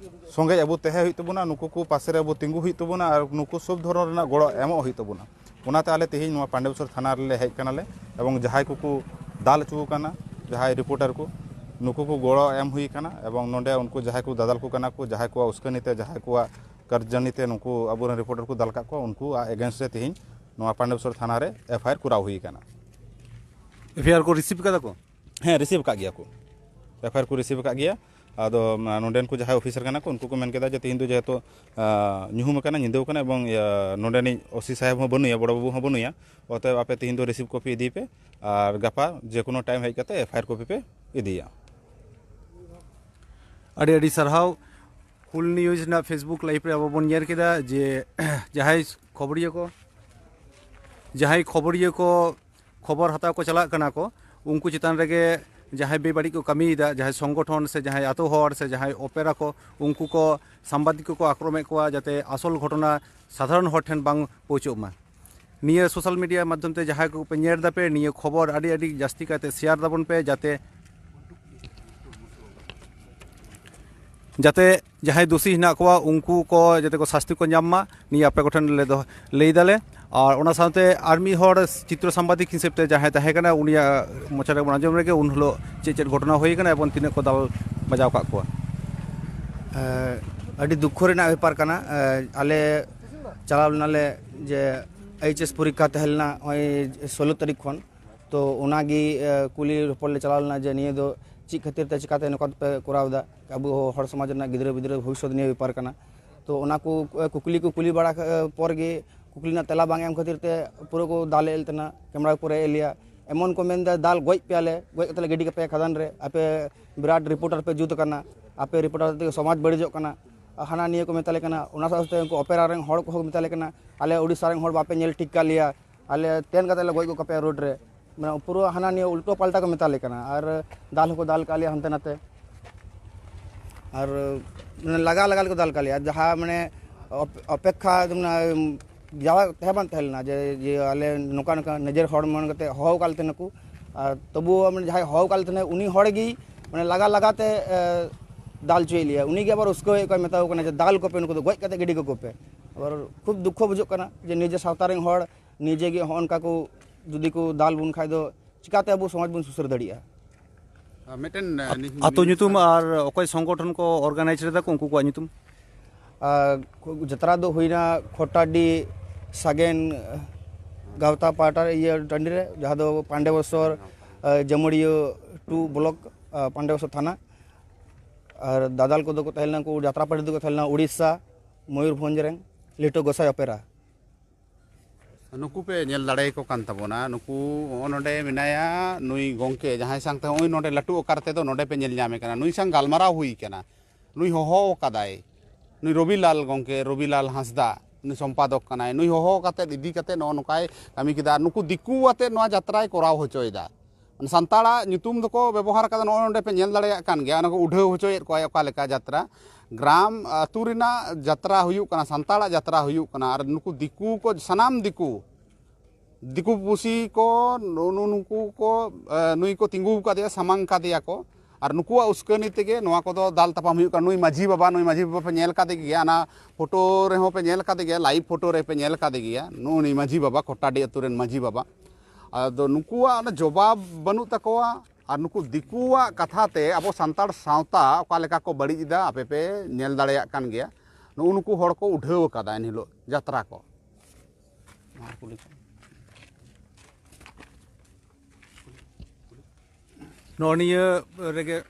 ᱥᱚᱸᱜᱮ ᱟᱵᱚ ᱛᱟᱦᱮᱸ ᱦᱩᱭᱩᱜ ᱛᱟᱵᱚᱱᱟ, ᱱᱩᱠᱩ ᱠᱚ ᱯᱟᱥᱮ ᱨᱮ ᱟᱵᱚ ᱛᱤᱸᱜᱩ ᱦᱩᱭᱩᱜ ᱛᱟᱵᱚᱱᱟ, ᱟᱨ ᱱᱩᱠᱩ ᱥᱚᱵ ᱫᱷᱚᱨᱚᱱ ᱨᱮᱱᱟᱜ ᱜᱚᱲᱚ ᱮᱢᱚᱜ ᱦᱩᱭᱩᱜ ᱛᱟᱵᱚᱱᱟ᱾ ᱚᱱᱟᱛᱮ ᱟᱞᱮ ᱛᱮᱦᱮᱧ ᱱᱚᱣᱟ ᱯᱟᱱᱰᱮᱵᱥᱚᱨ ᱛᱷᱟᱱᱟ ᱨᱮᱞᱮ ᱦᱮᱡ ᱠᱟᱱᱟᱞᱮ, ᱮᱵᱚᱝ ᱡᱟᱦᱟᱸᱭ ᱠᱚᱠᱚ ᱫᱟᱞ ᱦᱚᱪᱚ ᱟᱠᱟᱱᱟ, ᱡᱟᱦᱟᱸᱭ reporter ᱠᱚ, ᱱᱩᱠᱩ ᱠᱚ ᱜᱚᱲᱚ ᱮᱢ ᱦᱩᱭ ᱟᱠᱟᱱᱟ, ᱮᱵᱚᱝ ᱱᱚᱰᱮ ᱩᱱᱠᱩ ᱡᱟᱦᱟᱸᱭ ᱠᱚ ᱫᱟᱫᱟᱞ ᱠᱚ ᱠᱟᱱᱟ ᱠᱚ, ᱡᱟᱦᱟᱸᱭ ᱠᱚᱣᱟᱜ ᱩᱥᱠᱟᱹᱱᱤ ᱛᱮ, ᱡᱟᱦᱟᱸᱭ ᱠᱚᱣᱟᱜ ᱠᱟᱨᱡᱟᱱᱤ ᱛᱮ ᱱᱩᱠᱩ ᱟᱵᱚᱨᱮᱱ reporter ᱠᱚ ᱫᱟᱞ ᱠᱟᱜ ᱠᱚᱣᱟ, ᱩᱱᱠᱩᱣᱟᱜ against ᱨᱮ ᱛᱮᱦᱮᱧ ᱱᱚᱣᱟ ᱯᱟᱱᱰᱮᱵᱥᱚᱨ ᱛᱷᱟᱱᱟ ᱨᱮ FIR ᱠᱚᱨᱟᱣ ᱦᱩᱭ ᱟᱠᱟᱱᱟ᱾ FIR ᱠᱚ receive ᱠᱟᱫᱟ ᱠᱚ? ᱦᱮᱸ, receive ᱟᱠᱟᱫ ᱜᱮᱭᱟ ᱠᱚ, FIR ᱠᱚ receive ᱟᱠᱟᱫ ᱜᱮᱭᱟ᱾ ᱟᱫᱚ, ᱢᱟ, ᱱᱚᱰᱮᱱ ᱠᱚ ᱡᱟᱦᱟᱸᱭ officer ᱠᱟᱱᱟ ᱠᱚ, ᱩᱱᱠᱩ ᱠᱚ ᱢᱮᱱ ᱠᱮᱫᱟ ᱡᱮ ᱛᱮᱦᱮᱧ ᱫᱚ ᱡᱮᱦᱮᱛᱩ, ᱟ, ᱧᱩᱦᱩᱢ ᱟᱠᱟᱱᱟ, ᱧᱤᱫᱟᱹ ᱟᱠᱟᱱᱟ, ᱮᱵᱚᱝ, ᱤᱭᱟᱹ, ᱱᱚᱰᱮᱱᱤᱡ OC ᱥᱟᱦᱮᱵᱽ ᱦᱚᱸ ᱵᱟᱹᱱᱩᱭᱟ, ᱵᱚᱲᱚ ᱵᱟᱹᱵᱩ ᱦᱚᱸ ᱵᱟᱹᱱᱩᱭᱟ, ᱚᱛᱚᱮᱵ ᱟᱯᱮ ᱛᱮᱦᱮᱧ ᱫᱚ receive copy ᱤᱫᱤᱭ ᱯᱮ, ᱟᱨ ᱜᱟᱯᱟ ᱡᱮᱠᱳᱱᱳ time ᱦᱮᱡ ᱠᱟᱛᱮ FIR copy ᱯᱮ ᱤᱫᱤᱭᱟ᱾ ᱟᱹᱰᱤ ᱟᱹᱰᱤ ᱥᱟᱨᱦᱟᱣ᱾ ᱦᱩᱞ news ᱨᱮᱱᱟᱜ Facebook live ᱨᱮ ᱟᱵᱚ ᱵᱚᱱ ᱧᱮᱞ ᱠᱮᱫᱟ ᱡᱮ ᱡᱟᱦᱟᱸᱭ ᱠᱷᱚᱵᱚᱨᱤᱭᱟᱹ ᱠᱚ, ᱡᱟᱦᱟᱸᱭ ᱠᱷᱚᱵᱚᱨᱤᱭᱟᱹ ᱠᱚ ᱠᱷᱚᱵᱚᱨ ᱦᱟᱛᱟᱣ ᱠᱚ ᱪᱟᱞᱟᱜ ᱠᱟᱱᱟ ᱠᱚ, ᱩᱱᱠᱩ ᱪᱮᱛᱟᱱ ᱨᱮᱜᱮ ᱡᱟᱦᱟᱸᱭ ᱵᱮᱵᱟᱹᱲᱤᱡ ᱠᱚ ᱠᱟᱹᱢᱤᱭᱮᱫᱟ, ᱡᱟᱦᱟᱸᱭ ᱥᱚᱝᱜᱚᱴᱷᱚᱱ ᱥᱮ ᱡᱟᱦᱟᱸᱭ ᱟᱛᱳ ᱦᱚᱲ ᱥᱮ ᱡᱟᱦᱟᱸᱭ ᱚᱯᱮᱨᱟ ᱠᱚ, ᱩᱱᱠᱩ ᱠᱚ ᱥᱟᱢᱵᱟᱫᱤᱠ ᱠᱚᱠᱚ ᱟᱠᱨᱚᱢᱮᱫ ᱠᱚᱣᱟ, ᱡᱟᱛᱮ ᱟᱥᱚᱞ ᱜᱷᱚᱴᱚᱱᱟ ᱥᱟᱫᱷᱟᱨᱚᱱ ᱦᱚᱲ ᱴᱷᱮᱱ ᱵᱟᱝ ᱯᱳᱣᱪᱷᱟᱹᱜ ᱢᱟ᱾ ᱱᱤᱭᱟᱹ social media ᱢᱟᱫᱽᱫᱷᱚᱢ ᱛᱮ ᱡᱟᱦᱟᱸᱭ ᱠᱚᱯᱮ ᱧᱮᱞ ᱫᱟᱯᱮ, ᱱᱤᱭᱟᱹ ᱠᱷᱚᱵᱚᱨ ᱟᱹᱰᱤ ᱟᱹᱰᱤ ᱡᱟᱹᱥᱛᱤ ᱠᱟᱭᱛᱮ share ᱫᱟᱵᱚᱱ ᱯᱮ, ᱡᱟᱛᱮ, ᱡᱟᱛᱮ ᱡᱟᱦᱟᱸᱭ ᱫᱳᱥᱤ ᱦᱮᱱᱟᱜ ᱠᱚᱣᱟ ᱩᱱᱠᱩ ᱠᱚ ᱡᱟᱛᱮ ᱠᱚ ᱥᱟᱥᱛᱤ ᱠᱚ ᱧᱟᱢ ᱢᱟ, ᱱᱤᱭᱟᱹ ᱟᱯᱮ ᱠᱚᱴᱷᱮᱱ ᱞᱮ ᱫᱚᱦᱚ, ᱞᱟᱹᱭ ᱫᱟᱞᱮ᱾ ᱟᱨ ᱚᱱᱟ ᱥᱟᱶᱛᱮ ᱟᱨ ᱢᱤᱫ ᱦᱚᱲ ᱪᱤᱛᱨᱚ ᱥᱟᱢᱵᱟᱫᱤᱠ ᱦᱤᱥᱟᱹᱵ ᱛᱮ ᱡᱟᱦᱟᱸᱭ ᱛᱟᱦᱮᱸ ᱠᱟᱱᱟ, ᱩᱱᱤᱭᱟᱜ ᱢᱚᱪᱟ ᱨᱮᱵᱚᱱ ᱟᱸᱡᱚᱢ ᱨᱮᱜᱮ ᱩᱱ ᱦᱤᱞᱳᱜ ᱪᱮᱫ ᱪᱮᱫ ᱜᱷᱚᱴᱚᱱᱟ ᱦᱩᱭ ᱠᱟᱱᱟ ᱮᱵᱚᱝ ᱛᱤᱱᱟᱹᱜ ᱠᱚ ᱫᱟᱞ ᱵᱟᱡᱟᱣ ᱠᱟᱜ ᱠᱚᱣᱟ᱾ ᱮᱸ, ᱟᱹᱰᱤ ᱫᱩᱠᱠᱷᱚ ᱨᱮᱱᱟᱜ ᱵᱮᱯᱟᱨ ᱠᱟᱱᱟ᱾ ᱮᱸ, ᱟᱞᱮ ᱪᱟᱞᱟᱣ ᱞᱮᱱᱟᱞᱮ ᱡᱮ HS ᱯᱚᱨᱤᱠᱠᱷᱟ ᱛᱟᱦᱮᱸ ᱞᱮᱱᱟ ᱱᱚᱜᱼᱚᱭ ᱥᱳᱞᱳ ᱛᱟᱹᱨᱤᱠᱷ ᱠᱷᱚᱱ, ᱛᱚ ᱚᱱᱟᱜᱮ ᱠᱩᱞᱤ ᱨᱚᱯᱚᱲ ᱞᱮ ᱪᱟᱞᱟᱣ ᱞᱮᱱᱟ ᱡᱮ ᱱᱤᱭᱟᱹ ᱫᱚ ᱪᱮᱫ ᱠᱷᱟᱹᱛᱤᱨ ᱛᱮ, ᱪᱤᱠᱟᱹᱛᱮ ᱱᱚᱝᱠᱟ ᱯᱮ ᱠᱚᱨᱟᱣ ᱮᱫᱟ, ᱟᱵᱚ ᱦᱚᱲ ᱥᱚᱢᱟᱡᱽ ᱨᱮᱱᱟᱜ ᱜᱤᱫᱽᱨᱟᱹ ᱯᱤᱫᱽᱨᱟᱹ ᱵᱷᱚᱵᱤᱥᱥᱚᱛ ᱱᱤᱭᱟᱹ ᱵᱮᱯᱟᱨ ᱠᱟᱱᱟ᱾ ᱛᱚ ᱚᱱᱟ ᱠᱚ ᱠᱩᱠᱞᱤ ᱠᱚ ᱠᱩᱞᱤ ᱵᱟᱲᱟ ᱯᱚᱨ ᱜᱮ, ᱠᱩᱠᱞᱤ ᱨᱮᱱᱟᱜ ᱛᱮᱞᱟ ᱵᱟᱝ ᱮᱢ ᱠᱷᱟᱹᱛᱤᱨ ᱛᱮ ᱯᱩᱨᱟᱹ ᱠᱚ ᱫᱟᱞ ᱮᱫ ᱛᱟᱦᱮᱱᱟ, ᱠᱮᱢᱨᱟ ᱠᱚ ᱨᱮᱡ ᱮᱫ ᱞᱮᱭᱟ᱾ ᱮᱢᱚᱱ ᱠᱚ ᱢᱮᱱᱫᱟ, "ᱫᱟᱞ ᱜᱚᱡ ᱯᱮᱭᱟᱞᱮ, ᱜᱚᱡ ᱠᱟᱛᱮ ᱞᱮ ᱜᱤᱰᱤ ᱠᱟᱯᱮᱭᱟ ᱠᱷᱟᱫᱟᱱ ᱨᱮ, ᱟᱯᱮ ᱵᱤᱨᱟᱴ ᱨᱤᱯᱳᱨᱴᱟᱨ ᱯᱮ ᱡᱩᱛ ᱟᱠᱟᱱᱟ, ᱟᱯᱮ ᱨᱤᱯᱳᱨᱴᱟᱨ ᱛᱮᱜᱮ ᱥᱚᱢᱟᱡᱽ ᱵᱟᱹᱲᱤᱡᱚᱜ ᱠᱟᱱᱟ", ᱦᱟᱱᱟ ᱱᱤᱭᱟᱹ ᱠᱚ ᱢᱮᱛᱟᱞᱮ ᱠᱟᱱᱟ᱾ ᱚᱱᱟ ᱥᱟᱶᱛᱮ ᱩᱱᱠᱩ ᱚᱯᱮᱨᱟ ᱨᱮᱱ ᱦᱚᱲ ᱠᱚᱦᱚᱸ ᱠᱚ ᱢᱮᱛᱟᱞᱮ ᱠᱟᱱᱟ, "ᱟᱞᱮ ᱩᱲᱤᱥᱥᱟ ᱨᱮᱱ ᱦᱚᱲ ᱵᱟᱯᱮ ᱧᱮᱞ ᱴᱷᱤᱠ ᱠᱟᱜ ᱞᱮᱭᱟ, ᱟᱞᱮ ᱛᱮᱱ ᱠᱟᱛᱮ ᱞᱮ ᱜᱚᱡ ᱜᱚᱫ ᱠᱟᱯᱮᱭᱟ ᱨᱳᱰ ᱨᱮ", ᱢᱟᱱᱮ ᱯᱩᱨᱟᱹ ᱦᱟᱱᱟ ᱱᱤᱭᱟᱹ ᱩᱞᱴᱟᱹ ᱯᱟᱞᱴᱟ ᱠᱚ ᱢᱮᱛᱟᱞᱮ ᱠᱟᱱᱟ᱾ ᱟᱨ ᱫᱟᱞ ᱦᱚᱸᱠᱚ ᱫᱟᱞ ᱠᱟᱜ ᱞᱮᱭᱟ ᱦᱟᱱᱛᱮ ᱱᱟᱛᱮ, ᱟᱨ ᱢᱟᱱᱮ ᱞᱟᱜᱟ ᱞᱟᱜᱟ ᱞᱮᱠᱚ ᱫᱟᱞ ᱠᱟᱜ ᱞᱮᱭᱟ᱾ ᱡᱟᱦᱟᱸ ᱢᱟᱱᱮ ᱚᱯ- ᱚᱯᱮᱠᱠᱷᱟ ᱢᱟᱱᱮ ᱡᱟᱣᱟ ᱛᱟᱦᱮᱸ ᱵᱟᱝ ᱛᱟᱦᱮᱸ ᱞᱮᱱᱟ ᱡᱮ, ᱡᱮ ᱟᱞᱮ ᱱᱚᱝᱠᱟ ᱱᱚᱝᱠᱟ ᱱᱤᱡᱮᱨ ᱦᱚᱲ ᱢᱚᱱᱮ ᱠᱟᱛᱮ ᱦᱚᱦᱚ ᱟᱠᱟᱫ ᱞᱮ ᱛᱟᱦᱮᱱᱟᱠᱚ᱾ ᱟᱨ ᱛᱚᱵᱩ ᱢᱟᱱᱮ ᱡᱟᱦᱟᱸᱭ ᱦᱚᱦᱚ ᱟᱠᱟᱫ ᱞᱮ ᱛᱟᱦᱮᱱᱟ ᱩᱱᱤ ᱦᱚᱲ ᱜᱮ ᱢᱟᱱᱮ ᱞᱟᱜᱟ ᱞᱟᱜᱟ ᱛᱮ, ᱮ, ᱫᱟᱞ ᱦᱚᱪᱚᱭᱮᱫ ᱞᱮᱭᱟ᱾ ᱩᱱᱤ ᱜᱮ ᱟᱵᱟᱨ ᱩᱥᱠᱟᱹᱣᱮᱫ ᱠᱚᱣᱟ, ᱢᱮᱛᱟ ᱠᱚ ᱠᱟᱱᱟ ᱡᱮ, "ᱫᱟᱞ ᱠᱚᱯᱮ, ᱱᱩᱠᱩ ᱫᱚ ᱜᱚᱡ ᱠᱟᱛᱮ ᱜᱤᱰᱤ ᱠᱟᱠᱚ ᱯᱮ᱾" ᱟᱵᱟᱨ ᱠᱷᱩᱵ ᱫᱩᱠᱠᱷᱚ ᱵᱩᱡᱷᱟᱹᱜ ᱠᱟᱱᱟ ᱡᱮ ᱱᱤᱡᱮ ᱥᱟᱶᱛᱟ ᱨᱮᱱ ᱦᱚᱲ ᱱᱤᱡᱮ ᱜᱮ ᱦᱚᱸᱜᱼᱚ ᱱᱚᱝᱠᱟ ᱠᱚ ᱡᱩᱫᱤ ᱠᱚ ᱫᱟᱞ ᱵᱚᱱ ᱠᱷᱟᱡ ᱫᱚ ᱪᱤᱠᱟᱹᱛᱮ ᱟᱵᱚ ᱥᱚᱢᱟᱡᱽ ᱵᱚᱱ ᱥᱩᱥᱟᱹᱨ ᱫᱟᱲᱮᱭᱟᱜᱼᱟ? ᱟᱨ ᱢᱤᱫᱴᱮᱱ, ᱟᱹᱛᱩ ᱧᱩᱛᱩᱢ ᱟᱨ ᱚᱠᱚᱭ ᱥᱚᱝᱜᱚᱴᱷᱚᱱ ᱠᱚ organize ᱞᱮᱫᱟ ᱠᱚ, ᱩᱱᱠᱩ ᱠᱚᱣᱟᱜ ᱧᱩᱛᱩᱢ? ᱟᱨ ᱠᱷᱩ-, ᱡᱟᱛᱨᱟ ᱫᱚ ᱦᱩᱭᱱᱟ ᱠᱷᱚᱴᱟᱰᱤ ᱥᱟᱜᱮᱱ ᱜᱟᱶᱛᱟ ᱯᱟᱦᱴᱟ ᱨᱮ, ᱤᱭᱟᱹ ᱴᱟᱺᱰᱤ ᱨᱮ, ᱡᱟᱦᱟᱸ ᱫᱚ ᱯᱟᱱᱰᱮᱵᱚᱥᱚᱨ, ᱟᱨ ᱡᱟᱹᱢᱩᱲᱤᱭᱟᱹ ᱴᱩ ᱵᱞᱚᱠ, ᱟᱨ ᱯᱟᱱᱰᱮᱵᱚᱥᱚᱨ ᱛᱷᱟᱱᱟ᱾ ᱟᱨ ᱫᱟᱫᱟᱞ ᱠᱚᱫᱚ ᱠᱚ ᱛᱟᱦᱮᱸ ᱞᱮᱱᱟ, ᱩᱱᱠᱩ ᱡᱟᱛᱨᱟ ᱯᱟᱹᱴᱤ ᱫᱚᱠᱚ ᱛᱟᱦᱮᱸ ᱞᱮᱱᱟ ᱩᱲᱤᱥᱥᱟ, ᱢᱚᱭᱩᱨᱵᱷᱚᱸᱡᱽ ᱨᱮᱱ ᱞᱤᱴᱟᱹ ᱜᱚᱸᱥᱟᱭ ᱚᱯᱮᱨᱟ᱾ ᱱᱩᱠᱩ ᱯᱮ ᱧᱮᱞ ᱫᱟᱲᱮᱭᱟᱠᱚ ᱠᱟᱱ ᱛᱟᱵᱚᱱᱟ᱾ ᱱᱩᱠᱩ ᱱᱚᱜᱼᱚ ᱱᱚᱰᱮ ᱢᱮᱱᱟᱭᱟ ᱱᱩᱭ ᱜᱚᱢᱠᱮ, ᱡᱟᱦᱟᱸᱭ ᱥᱟᱶᱛᱮ ᱱᱚᱜᱼᱚᱭ ᱱᱚᱰᱮ ᱞᱟᱹᱴᱩ ᱟᱠᱟᱨ ᱛᱮᱫᱚ ᱱᱚᱰᱮ ᱯᱮ ᱧᱮᱞ ᱧᱟᱢᱮ ᱠᱟᱱᱟ᱾ ᱱᱩᱭ ᱥᱟᱶ ᱜᱟᱞᱢᱟᱨᱟᱣ ᱦᱩᱭ ᱠᱟᱱᱟ, ᱱᱩᱭ ᱦᱚᱦᱚ ᱟᱠᱟᱫᱟᱭ, ᱱᱩᱭ ᱨᱚᱵᱤᱞᱟᱞ ᱜᱚᱢᱠᱮ, ᱨᱚᱵᱤᱞᱟᱞ ᱦᱟᱸᱥᱫᱟ, ᱱᱩᱭ ᱥᱚᱢᱯᱟᱫᱚᱠ ᱠᱟᱱᱟᱭ᱾ ᱱᱩᱭ ᱦᱚᱦᱚ ᱠᱟᱛᱮᱫ ᱤᱫᱤ ᱠᱟᱛᱮᱫ ᱱᱚᱜᱼᱚ ᱱᱚᱝᱠᱟᱭ ᱠᱟᱹᱢᱤ ᱠᱮᱫᱟ᱾ ᱟᱨ ᱱᱩᱠᱩ ᱫᱤᱠᱩ ᱟᱛᱮᱫ ᱱᱚᱣᱟ ᱡᱟᱛᱨᱟᱭ ᱠᱚᱨᱟᱣ ᱦᱚᱪᱚᱭᱮᱫᱟ᱾ ᱢᱟᱱᱮ ᱥᱟᱱᱛᱟᱲᱟᱜ ᱧᱩᱛᱩᱢ ᱫᱚᱠᱚ ᱵᱮᱵᱚᱦᱟᱨ ᱠᱟᱫᱟ, ᱱᱚᱜᱼᱚᱭ ᱱᱚᱰᱮ ᱯᱮ ᱧᱮᱞ ᱫᱟᱲᱮᱭᱟᱜ ᱠᱟᱱ ᱜᱮᱭᱟ, ᱚᱱᱟ ᱠᱚ ᱩᱰᱷᱟᱹᱣ ᱦᱚᱪᱚᱭᱮᱫ ᱠᱚᱣᱟᱭ ᱚᱠᱟ ᱞᱮᱠᱟ ᱡᱟᱛᱨᱟ᱾ ᱜᱨᱟᱢ ᱟᱹᱛᱩ ᱨᱮᱱᱟᱜ ᱡᱟᱛᱨᱟ ᱦᱩᱭᱩᱜ ᱠᱟᱱᱟ, ᱥᱟᱱᱛᱟᱲᱟᱜ ᱡᱟᱛᱨᱟ ᱦᱩᱭᱩᱜ ᱠᱟᱱᱟ, ᱟᱨ ᱱᱩᱠᱩ ᱫᱤᱠᱩ ᱠᱚ, ᱥᱟᱱᱟᱢ ᱫᱤᱠᱩ, ᱫᱤᱠᱩ ᱯᱩᱥᱤ ᱠᱚ, ᱱᱩ-, ᱱᱩ-, ᱱᱩᱠᱩ ᱠᱚ, ᱮ, ᱱᱩᱭ ᱠᱚ ᱛᱤᱸᱜᱩ ᱠᱟᱫᱮᱭᱟ, ᱥᱟᱢᱟᱝ ᱠᱟᱫᱮᱭᱟ ᱠᱚ, ᱟᱨ ᱱᱩᱠᱩᱣᱟᱜ ᱩᱥᱠᱟᱹᱱᱤ ᱛᱮᱜᱮ ᱱᱚᱣᱟ ᱠᱚᱫᱚ ᱫᱟᱞ ᱛᱟᱯᱟᱢ ᱦᱩᱭᱩᱜ ᱠᱟᱱᱟ᱾ ᱱᱩᱭ ᱢᱟᱹᱡᱷᱤ ᱵᱟᱵᱟ, ᱱᱩᱭ ᱢᱟᱹᱡᱷᱤ ᱵᱟᱵᱟ ᱯᱮ ᱧᱮᱞ ᱠᱟᱫᱮ ᱜᱮᱭᱟ, ᱚᱱᱟ ᱯᱷᱳᱴᱳ ᱨᱮᱦᱚᱸ ᱯᱮ ᱧᱮᱞ ᱠᱟᱫᱮ ᱜᱮᱭᱟ, ᱞᱟᱭᱤᱵᱷ ᱯᱷᱳᱴᱳ ᱨᱮ ᱯᱮ ᱧᱮᱞ ᱠᱟᱫᱮ ᱜᱮᱭᱟ, ᱱᱩᱜᱼᱩ ᱱᱩᱭ ᱢᱟᱹᱡᱷᱤ ᱵᱟᱵᱟ, ᱠᱷᱚᱴᱟᱰᱤ ᱟᱹᱛᱩ ᱨᱮᱱ ᱢᱟᱹᱡᱷᱤ ᱵᱟᱵᱟ᱾ ᱟᱫᱚ ᱱᱩᱠᱩᱣᱟᱜ ᱚᱱᱟ ᱡᱚᱵᱟᱵ ᱵᱟᱹᱱᱩᱜ ᱛᱟᱠᱚᱣᱟ, ᱟᱨ ᱱᱩᱠᱩ ᱫᱤᱠᱩᱣᱟᱜ ᱠᱟᱛᱷᱟ ᱛᱮ ᱟᱵᱚ ᱥᱟᱱᱛᱟᱲ ᱥᱟᱶᱛᱟ ᱚᱠᱟ ᱞᱮᱠᱟ ᱠᱚ ᱵᱟᱹᱲᱤᱡ ᱮᱫᱟ, ᱟᱯᱮ ᱯᱮ ᱧᱮᱞ ᱫᱟᱲᱮᱭᱟᱜ ᱠᱟᱱ ᱜᱮᱭᱟ᱾ ᱱᱩᱜᱼᱩ ᱱᱩᱠᱩ ᱦᱚᱲ ᱠᱚ ᱩᱰᱷᱟᱹᱣ ᱟᱠᱟᱫᱟ ᱮᱱᱦᱤᱞᱳᱜ ᱡᱟᱛᱨᱟ ᱠᱚ᱾ ᱢᱟ ᱠᱩᱞᱤ ᱠᱚᱢ᱾ ᱱᱚᱜᱼᱚ ᱱᱤᱭᱟᱹ ᱨᱮᱜᱮ,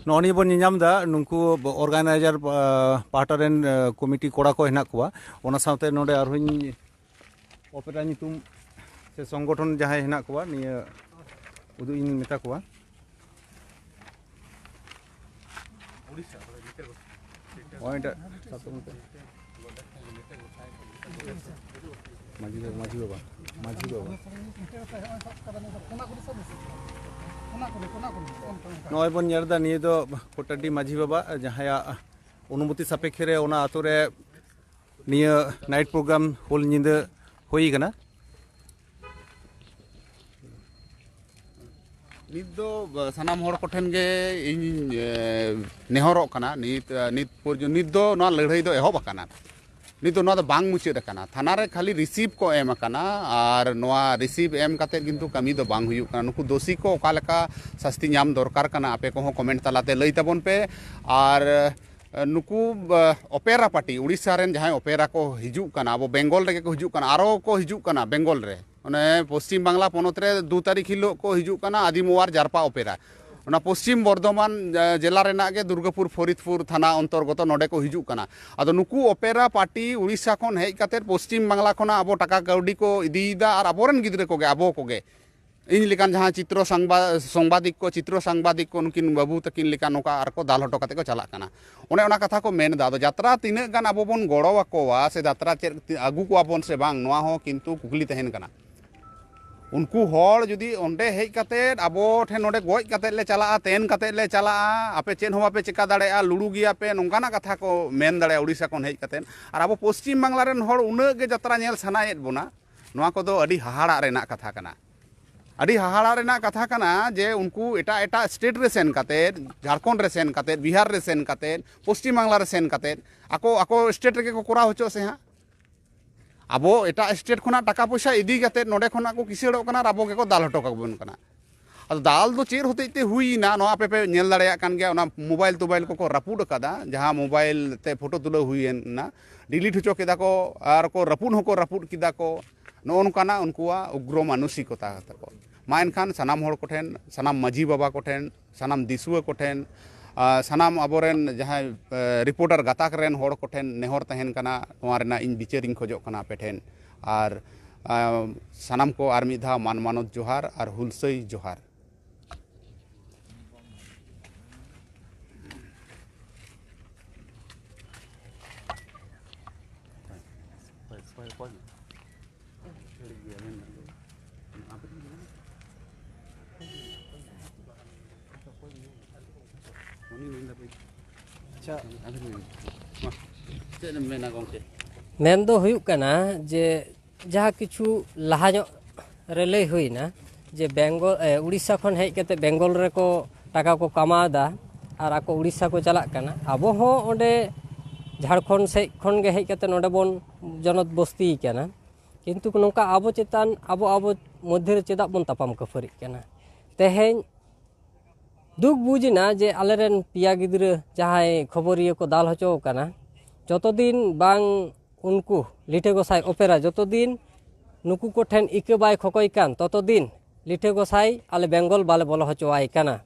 ᱱᱚᱜᱼᱚ ᱱᱤᱭᱟᱹ ᱵᱚᱱ ᱧᱮᱧᱟᱢ ᱮᱫᱟ, ᱱᱩᱠᱩ organizer, ᱟ, ᱯᱟᱦᱴᱟ ᱨᱮᱱ, ᱟ, ᱠᱚᱢᱤᱴᱤ ᱠᱚᱲᱟ ᱠᱚ ᱦᱮᱱᱟᱜ ᱠᱚᱣᱟ᱾ ᱚᱱᱟ ᱥᱟᱶᱛᱮ ᱱᱚᱰᱮ ᱟᱨᱦᱚᱸᱧ ᱚᱯᱮᱨᱟ ᱧᱩᱛᱩᱢ ᱥᱮ ᱥᱚᱝᱜᱚᱴᱷᱚᱱ ᱡᱟᱦᱟᱸᱭ ᱦᱮᱱᱟᱜ ᱠᱚᱣᱟ, ᱱᱤᱭᱟᱹ ᱩᱫᱩᱜ ᱤᱧ ᱢᱮᱛᱟ ᱠᱚᱣᱟ᱾ ᱱᱚᱜᱼᱚᱭ ᱮᱴᱟᱜ ᱥᱟᱵ ᱛᱟᱵᱚᱱ ᱯᱮ᱾ ᱢᱟᱹᱡᱷᱤ ᱵᱟᱵᱟ, ᱢᱟᱹᱡᱷᱤ ᱵᱟᱵᱟ, ᱢᱟᱹᱡᱷᱤ ᱵᱟᱵᱟ᱾ ᱱᱚᱜᱼᱚᱭ ᱵᱚᱱ ᱧᱮᱞ ᱮᱫᱟ, ᱱᱤᱭᱟᱹ ᱫᱚ ᱠᱚᱴᱟᱰᱤ ᱢᱟᱹᱡᱷᱤ ᱵᱟᱵᱟ, ᱡᱟᱦᱟᱸᱭᱟᱜ ᱚᱱᱩᱢᱚᱛᱤ ᱥᱟᱯᱮᱠᱷᱮ ᱨᱮ ᱚᱱᱟ ᱟᱛᱳ ᱨᱮ ᱱᱤᱭᱟᱹ night program ᱦᱩᱞ ᱧᱤᱫᱟᱹ ᱦᱩᱭ ᱠᱟᱱᱟ᱾ ᱱᱤᱛ ᱫᱚ ᱥᱟᱱᱟᱢ ᱦᱚᱲ ᱠᱚᱴᱷᱮᱱ ᱜᱮ ᱤᱧ, ᱮ, ᱱᱮᱦᱚᱨᱚᱜ ᱠᱟᱱᱟ, ᱱᱤᱛ, ᱮ, ᱱᱤᱛ ᱯᱚᱨᱡᱚ-, ᱱᱤᱛ ᱫᱚ ᱱᱚᱣᱟ ᱞᱟᱹᱲᱦᱟᱹᱭ ᱫᱚ ᱮᱦᱚᱵ ᱟᱠᱟᱱᱟ, ᱱᱤᱛ ᱫᱚ ᱱᱚᱣᱟ ᱫᱚ ᱵᱟᱝ ᱢᱩᱪᱟᱹᱫ ᱟᱠᱟᱱᱟ᱾ ᱛᱷᱟᱱᱟ ᱨᱮ ᱠᱷᱟᱹᱞᱤ receipt ᱠᱚ ᱮᱢ ᱟᱠᱟᱱᱟ, ᱟᱨ ᱱᱚᱣᱟ receipt ᱮᱢ ᱠᱟᱛᱮᱫ ᱠᱤᱱᱛᱩ ᱠᱟᱹᱢᱤ ᱫᱚ ᱵᱟᱝ ᱦᱩᱭᱩᱜ ᱠᱟᱱᱟ᱾ ᱱᱩᱠᱩ ᱫᱳᱥᱤ ᱠᱚ ᱚᱠᱟ ᱞᱮᱠᱟ ᱥᱟᱥᱛᱤ ᱧᱟᱢ ᱫᱚᱨᱠᱟᱨ ᱠᱟᱱᱟ, ᱟᱯᱮ ᱠᱚᱦᱚᱸ comment ᱛᱟᱞᱟᱛᱮ ᱞᱟᱹᱭ ᱛᱟᱵᱚᱱ ᱯᱮ᱾ ᱟᱨ, ᱮ, ᱱᱩᱠᱩ, ᱮ, ᱚᱯᱮᱨᱟ ᱯᱟᱨᱴᱤ, ᱩᱲᱤᱥᱥᱟ ᱨᱮᱱ ᱡᱟᱦᱟᱸᱭ ᱚᱯᱮᱨᱟ ᱠᱚ ᱦᱤᱡᱩᱜ ᱠᱟᱱᱟ, ᱟᱵᱚ ᱵᱮᱝᱜᱚᱞ ᱨᱮᱜᱮ ᱠᱚ ᱦᱤᱡᱩᱜ ᱠᱟᱱᱟ, ᱟᱨᱚ ᱠᱚ ᱦᱤᱡᱩᱜ ᱠᱟᱱᱟ ᱵᱮᱝᱜᱚᱞ ᱨᱮ᱾ ᱚᱱᱮ ᱯᱚᱥᱪᱤᱢ ᱵᱟᱝᱞᱟ ᱯᱚᱱᱚᱛ ᱨᱮ ᱫᱩ ᱛᱟᱹᱨᱤᱠᱷ ᱦᱤᱞᱳᱜ ᱠᱚ ᱦᱤᱡᱩᱜ ᱠᱟᱱᱟ ᱟᱹᱫᱤᱢ ᱳᱣᱟᱨ ᱡᱟᱨᱯᱟ ᱚᱯᱮᱨᱟ᱾ ᱚᱱᱟ ᱯᱚᱥᱪᱤᱢ ᱵᱚᱨᱫᱷᱚᱢᱟᱱ, ᱮ, ᱡᱮᱞᱟ ᱨᱮᱱᱟᱜ ᱜᱮ ᱫᱩᱨᱜᱟᱯᱩᱨ ᱯᱷᱚᱨᱤᱫᱯᱩᱨ ᱛᱷᱟᱱᱟ ᱚᱱᱛᱚᱨᱜᱚᱛᱚ ᱱᱚᱰᱮ ᱠᱚ ᱦᱤᱡᱩᱜ ᱠᱟᱱᱟ᱾ ᱟᱫᱚ ᱱᱩᱠᱩ ᱚᱯᱮᱨᱟ ᱯᱟᱨᱴᱤ ᱩᱲᱤᱥᱥᱟ ᱠᱷᱚᱱ ᱦᱮᱡ ᱠᱟᱛᱮᱫ ᱯᱚᱥᱪᱤᱢ ᱵᱟᱝᱞᱟ ᱠᱷᱚᱱᱟᱜ ᱟᱵᱚ ᱴᱟᱠᱟ ᱠᱟᱹᱣᱰᱤ ᱠᱚ ᱤᱫᱤᱭᱮᱫᱟ, ᱟᱨ ᱟᱵᱚᱨᱮᱱ ᱜᱤᱫᱽᱨᱟᱹ ᱠᱚᱜᱮ, ᱟᱵᱚ ᱠᱚᱜᱮ, ᱤᱧ ᱞᱮᱠᱟᱱ ᱡᱟᱦᱟᱸ ᱪᱤᱛᱨᱚ ᱥᱟᱝᱵᱟ-, ᱥᱚᱝᱵᱟᱫᱤᱠ ᱠᱚ, ᱪᱤᱛᱨᱚ ᱥᱟᱝᱵᱟᱫᱤᱠ ᱠᱚ, ᱱᱩᱠᱤᱱ ᱵᱟᱹᱵᱩ ᱛᱟᱹᱠᱤᱱ ᱞᱮᱠᱟ ᱱᱚᱝᱠᱟ ᱟᱨ ᱠᱚ ᱫᱟᱞ ᱦᱚᱴᱚ ᱠᱟᱛᱮ ᱠᱚ ᱪᱟᱞᱟᱜ ᱠᱟᱱᱟ᱾ ᱚᱱᱮ ᱚᱱᱟ ᱠᱟᱛᱷᱟ ᱠᱚ ᱢᱮᱱ ᱮᱫᱟ᱾ ᱟᱫᱚ ᱡᱟᱛᱨᱟ ᱛᱤᱱᱟᱹᱜ ᱜᱟᱱ ᱟᱵᱚ ᱵᱚᱱ ᱜᱚᱲᱚ ᱟᱠᱚᱣᱟ ᱥᱮ ᱡᱟᱛᱨᱟ ᱪᱮᱫ ᱟᱹᱜᱩ ᱠᱚᱣᱟ ᱵᱚᱱ ᱥᱮ ᱵᱟᱝ, ᱱᱚᱣᱟ ᱦᱚᱸ ᱠᱤᱱᱛᱩ ᱠᱩᱠᱞᱤ ᱛᱟᱦᱮᱱ ᱠᱟᱱᱟ᱾ ᱩᱱᱠᱩ ᱦᱚᱲ ᱡᱩᱫᱤ ᱚᱸᱰᱮ ᱦᱮᱡ ᱠᱟᱛᱮᱫ ᱟᱵᱚ ᱴᱷᱮᱱ ᱱᱚᱰᱮ ᱜᱚᱡ ᱠᱟᱛᱮᱫ ᱞᱮ ᱪᱟᱞᱟᱜᱼᱟ, ᱛᱮᱱ ᱠᱟᱛᱮᱫ ᱞᱮ ᱪᱟᱞᱟᱜᱼᱟ, ᱟᱯᱮ ᱪᱮᱫ ᱦᱚᱸ ᱵᱟᱯᱮ ᱪᱮᱠᱟ ᱫᱟᱲᱮᱭᱟᱜᱼᱟ, ᱞᱩᱲᱩ ᱜᱮᱭᱟᱯᱮ, ᱱᱚᱝᱠᱟᱱᱟᱜ ᱠᱟᱛᱷᱟ ᱠᱚ ᱢᱮᱱ ᱫᱟᱲᱮᱭᱟᱜᱼᱟ ᱩᱲᱤᱥᱥᱟ ᱠᱷᱚᱱ ᱦᱮᱡ ᱠᱟᱛᱮᱫ᱾ ᱟᱨ ᱟᱵᱚ ᱯᱚᱥᱪᱤᱢ ᱵᱟᱝᱞᱟ ᱨᱮᱱ ᱦᱚᱲ ᱩᱱᱟᱹᱜ ᱜᱮ ᱡᱟᱛᱨᱟ ᱧᱮᱞ ᱥᱟᱱᱟᱭᱮᱫ ᱵᱚᱱᱟ, ᱱᱚᱣᱟ ᱠᱚᱫᱚ ᱟᱹᱰᱤ ᱦᱟᱦᱟᱲᱟᱜ ᱨᱮᱱᱟᱜ ᱠᱟᱛᱷᱟ ᱠᱟᱱᱟ᱾ ᱟᱹᱰᱤ ᱦᱟᱦᱟᱲᱟᱜ ᱨᱮᱱᱟᱜ ᱠᱟᱛᱷᱟ ᱠᱟᱱᱟ ᱡᱮ ᱩᱱᱠᱩ ᱮᱴᱟᱜ ᱮᱴᱟᱜ state ᱨᱮ ᱥᱮᱱ ᱠᱟᱛᱮᱫ, ᱡᱷᱟᱲᱠᱷᱚᱸᱰ ᱨᱮ ᱥᱮᱱ ᱠᱟᱛᱮᱫ, ᱵᱤᱦᱟᱨ ᱨᱮ ᱥᱮᱱ ᱠᱟᱛᱮᱫ, ᱯᱚᱥᱪᱤᱢ ᱵᱟᱝᱞᱟ ᱨᱮ ᱥᱮᱱ ᱠᱟᱛᱮᱫ ᱟᱠᱚ, ᱟᱠᱚ state ᱨᱮᱜᱮ ᱠᱚ ᱠᱚᱨᱟᱣ ᱦᱚᱪᱚ ᱥᱮ ᱦᱟᱸᱜ᱾ ᱟᱵᱚ ᱮᱴᱟᱜ state ᱠᱷᱚᱱᱟᱜ ᱴᱟᱠᱟ ᱯᱚᱭᱥᱟ ᱤᱫᱤ ᱠᱟᱛᱮᱫ ᱱᱚᱰᱮ ᱠᱷᱚᱱᱟᱜ ᱠᱚ ᱠᱤᱥᱟᱹᱲᱚᱜ ᱠᱟᱱᱟ ᱟᱨ ᱟᱵᱚ ᱜᱮᱠᱚ ᱫᱟᱞ ᱦᱚᱴᱚ ᱠᱟᱵᱚᱱ ᱠᱟᱱᱟ᱾ ᱟᱫᱚ ᱫᱟᱞ ᱫᱚ ᱪᱮᱫ ᱦᱚᱛᱮᱡ ᱛᱮ ᱦᱩᱭ ᱮᱱᱟ, ᱱᱚᱣᱟ ᱟᱯᱮ ᱯᱮ ᱧᱮᱞ ᱫᱟᱲᱮᱭᱟᱜ ᱠᱟᱱ ᱜᱮᱭᱟ, ᱚᱱᱟ mobile ᱴᱳᱵᱟᱭᱤᱞ ᱠᱚᱠᱚ ᱨᱟᱹᱯᱩᱫ ᱟᱠᱟᱫᱟ, ᱡᱟᱦᱟᱸ mobile ᱛᱮ ᱯᱷᱳᱴᱳ ᱛᱩᱞᱟᱹᱣ ᱦᱩᱭᱮᱱᱟ, delete ᱦᱚᱪᱚ ᱠᱮᱫᱟ ᱠᱚ ᱟᱨ ᱠᱚ ᱨᱟᱹᱯᱩᱫ ᱦᱚᱸᱠᱚ ᱨᱟᱹᱯᱩᱫ ᱠᱮᱫᱟ ᱠᱚ᱾ ᱱᱚᱜᱼᱚ ᱱᱚᱝᱠᱟᱱᱟᱜ ᱩᱱᱠᱩᱣᱟᱜ ᱩᱜᱽᱨᱚ ᱢᱟᱱᱚᱥᱤᱠᱚᱛᱟ ᱛᱟᱠᱚ᱾ ᱢᱟ ᱮᱱᱠᱷᱟᱱ ᱥᱟᱱᱟᱢ ᱦᱚᱲ ᱠᱚᱴᱷᱮᱱ, ᱥᱟᱱᱟᱢ ᱢᱟᱹᱡᱷᱤ ᱵᱟᱵᱟ ᱠᱚᱴᱷᱮᱱ, ᱥᱟᱱᱟᱢ ᱫᱤᱥᱩᱣᱟᱹ ᱠᱚᱴᱷᱮᱱ, ᱟᱨ ᱥᱟᱱᱟᱢ ᱟᱵᱚᱨᱮᱱ ᱡᱟᱦᱟᱸᱭ ᱨᱤᱯᱳᱨᱴᱟᱨ ᱜᱟᱛᱟᱠ ᱨᱮᱱ ᱦᱚᱲ ᱠᱚᱴᱷᱮᱱ ᱱᱮᱦᱚᱨ ᱛᱟᱦᱮᱱ ᱠᱟᱱᱟ, ᱱᱚᱣᱟ ᱨᱮᱱᱟᱜ ᱤᱧ ᱵᱤᱪᱟᱹᱨ ᱤᱧ ᱠᱷᱚᱡᱚᱜ ᱠᱟᱱᱟ ᱟᱯᱮ ᱴᱷᱮᱱ᱾ ᱟᱨ ᱥᱟᱱᱟᱢ ᱠᱚ ᱟᱨ ᱢᱤᱫ ᱫᱷᱟᱣ ᱢᱟᱱ ᱢᱟᱱᱚᱛ ᱡᱚᱦᱟᱨ ᱟᱨ ᱦᱩᱞᱥᱟᱹᱭ ᱡᱚᱦᱟᱨ᱾ ᱟᱪᱪᱷᱟ᱾ ᱪᱮᱫ ᱮᱢ ᱢᱮᱱᱟ ᱜᱚᱢᱠᱮ? ᱢᱮᱱ ᱫᱚ ᱦᱩᱭᱩᱜ ᱠᱟᱱᱟ ᱡᱮ ᱡᱟᱦᱟᱸ ᱠᱤᱪᱷᱩ ᱞᱟᱦᱟ ᱧᱚᱜ ᱨᱮ ᱞᱟᱹᱭ ᱦᱩᱭᱱᱟ ᱡᱮ ᱵᱮᱝᱜᱚᱞ, ᱮ, ᱩᱲᱤᱥᱥᱟ ᱠᱷᱚᱱ ᱦᱮᱡ ᱠᱟᱛᱮ ᱵᱮᱝᱜᱚᱞ ᱨᱮᱠᱚ ᱴᱟᱠᱟ ᱠᱚ ᱠᱟᱢᱟᱣ ᱮᱫᱟ ᱟᱨ ᱟᱠᱚ ᱩᱲᱤᱥᱥᱟ ᱠᱚ ᱪᱟᱞᱟᱜ ᱠᱟᱱᱟ᱾ ᱟᱵᱚ ᱦᱚᱸ ᱚᱸᱰᱮ ᱡᱷᱟᱲᱠᱷᱚᱸᱰ ᱥᱮᱫ ᱠᱷᱚᱱ ᱜᱮ ᱦᱮᱡ ᱠᱟᱛᱮ ᱱᱚᱰᱮ ᱵᱚᱱ ᱡᱚᱱᱚᱛ ᱵᱚᱥᱛᱤ ᱠᱟᱱᱟ, ᱠᱤᱱᱛᱩ ᱱᱚᱝᱠᱟ ᱟᱵᱚ ᱪᱮᱛᱟᱱ, ᱟᱵᱚ ᱟᱵᱚ ᱢᱚᱫᱽᱫᱷᱮ ᱨᱮ ᱪᱮᱫᱟᱜ ᱵᱚᱱ ᱛᱟᱯᱟᱢ ᱠᱷᱟᱹᱯᱟᱹᱨᱤᱜ ᱠᱟᱱᱟ? ᱛᱮᱦᱮᱧ ᱫᱩᱠ ᱵᱩᱡᱽ ᱮᱱᱟ ᱡᱮ ᱟᱞᱮᱨᱮᱱ ᱯᱮᱭᱟ ᱜᱤᱫᱽᱨᱟᱹ ᱡᱟᱦᱟᱸᱭ ᱠᱷᱚᱵᱚᱨᱤᱭᱟᱹ ᱠᱚ ᱫᱟᱞ ᱦᱚᱪᱚ ᱟᱠᱟᱱᱟ, ᱡᱚᱛᱚ ᱫᱤᱱ ᱵᱟᱝ ᱩᱱᱠᱩ ᱞᱤᱴᱷᱟᱹ ᱜᱚᱸᱥᱟᱭ ᱚᱯᱮᱨᱟ ᱡᱚᱛᱚ ᱫᱤᱱ ᱱᱩᱠᱩ ᱠᱚᱴᱷᱮᱱ ᱤᱠᱟᱹ ᱵᱟᱭ ᱠᱷᱚᱠᱚᱭ ᱠᱟᱱ, ᱛᱚᱛᱚ ᱫᱤᱱ ᱞᱤᱴᱷᱟᱹ ᱜᱚᱸᱥᱟᱭ ᱟᱞᱮ ᱵᱮᱝᱜᱚᱞ ᱵᱟᱞᱮ ᱵᱚᱞᱚ ᱦᱚᱪᱚᱣᱟᱭ ᱠᱟᱱᱟ᱾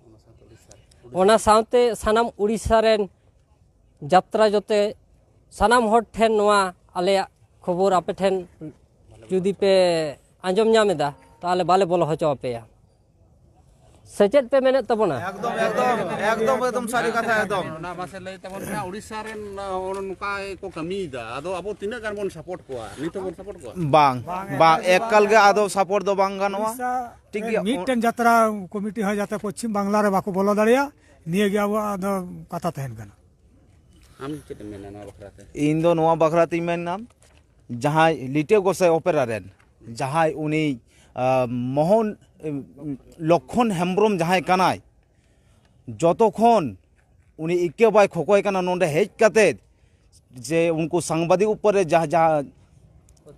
ᱚᱱᱟ ᱥᱟᱶᱛᱮ ᱥᱟᱱᱟᱢ ᱩᱲᱤᱥᱥᱟ ᱨᱮᱱ ᱡᱟᱛᱨᱟ ᱡᱚᱛᱮ ᱥᱟᱱᱟᱢ ᱦᱚᱲ ᱴᱷᱮᱱ ᱱᱚᱣᱟ ᱟᱞᱮᱭᱟᱜ ᱠᱷᱚᱵᱚᱨ ᱟᱯᱮ ᱴᱷᱮᱱ ᱡᱩᱫᱤ ᱯᱮ ᱟᱸᱡᱚᱢ ᱧᱟᱢ ᱮᱫᱟ, ᱛᱟᱦᱚᱞᱮ ᱵᱟᱞᱮ ᱵᱚᱞᱚ ᱦᱚᱪᱚ ᱟᱯᱮᱭᱟ᱾ ᱥᱮ ᱪᱮᱫ ᱯᱮ ᱢᱮᱱᱮᱫ ᱛᱟᱵᱚᱱᱟ? ᱮᱠᱫᱚᱢ, ᱮᱠᱫᱚᱢ, ᱮᱠᱫᱚᱢ, ᱮᱠᱫᱚᱢ ᱥᱟᱹᱨᱤ ᱠᱟᱛᱷᱟ, ᱮᱠᱫᱚᱢ᱾ ᱚᱱᱟ ᱢᱟᱥᱮ ᱞᱟᱹᱭ ᱛᱟᱵᱚᱱ ᱯᱮ, ᱩᱲᱤᱥᱥᱟ ᱨᱮᱱ, ᱚ, ᱱᱚᱝᱠᱟ ᱜᱮᱠᱚ ᱠᱟᱹᱢᱤᱭᱮᱫᱟ, ᱟᱫᱚ ᱟᱵᱚ ᱛᱤᱱᱟᱹᱜ ᱜᱟᱱ ᱵᱚᱱ ᱥᱟᱯᱳᱨᱴ ᱠᱚᱣᱟ? ᱱᱤᱛ ᱦᱚᱸᱵᱚᱱ ᱥᱟᱯᱳᱨᱴ ᱠᱚᱣᱟ? ᱵᱟᱝ, ᱵᱟᱝ, ᱮᱠᱟᱞ ᱜᱮ ᱟᱫᱚ ᱥᱟᱯᱳᱨᱴ ᱫᱚ ᱵᱟᱝ ᱜᱟᱱᱚᱜᱼᱟ᱾ ᱩᱲᱤᱥᱥᱟ ᱴᱷᱤᱠ ᱨᱮ ᱜᱮᱭᱟ᱾ ᱢᱤᱫᱴᱮᱱ ᱡᱟᱛᱨᱟ ᱠᱚᱢᱤᱴᱤ ᱦᱚᱸ ᱡᱟᱛᱮ ᱯᱚᱪᱷᱤᱢ ᱵᱟᱝᱞᱟ ᱨᱮ ᱵᱟᱠᱚ ᱵᱚᱞᱚ ᱫᱟᱲᱮᱭᱟᱜ, ᱱᱤᱭᱟᱹ ᱜᱮ ᱟᱵᱚᱣᱟᱜ ᱫᱚ ᱠᱟᱛᱷᱟ ᱛᱟᱦᱮᱱ ᱠᱟᱱᱟ᱾ ᱟᱢ ᱪᱮᱫ ᱮᱢ ᱢᱮᱱᱟ ᱱᱚᱣᱟ ᱵᱟᱠᱷᱨᱟ ᱛᱮ? ᱤᱧ ᱫᱚ ᱱᱚᱣᱟ ᱵᱟᱠᱷᱨᱟ ᱛᱤᱧ ᱢᱮᱱᱟ, ᱡᱟᱦᱟᱸᱭ ᱞᱤᱴᱟᱹ ᱜᱚᱸᱥᱟᱭ ᱚᱯᱮᱨᱟ ᱨᱮᱱ ᱡᱟᱦᱟᱸᱭ ᱩᱱᱤ, ᱟ, ᱢᱳᱦᱚᱱ, ᱮ, ᱞᱚᱠᱷᱚᱱ ᱦᱮᱢᱵᱨᱚᱢ ᱡᱟᱦᱟᱸᱭ ᱠᱟᱱᱟᱭ, ᱡᱚᱛᱚ ᱠᱷᱚᱱ ᱩᱱᱤ ᱤᱠᱟᱹ ᱵᱟᱭ ᱠᱷᱚᱠᱚᱭ ᱠᱟᱱᱟ ᱱᱚᱰᱮ ᱦᱮᱡ ᱠᱟᱛᱮ, ᱡᱮ ᱩᱱᱠᱩ ᱥᱟᱝᱵᱟᱫᱤᱠ ᱩᱯᱚᱨ ᱨᱮ ᱡᱟᱦᱟᱸ, ᱡᱟᱦᱟᱸ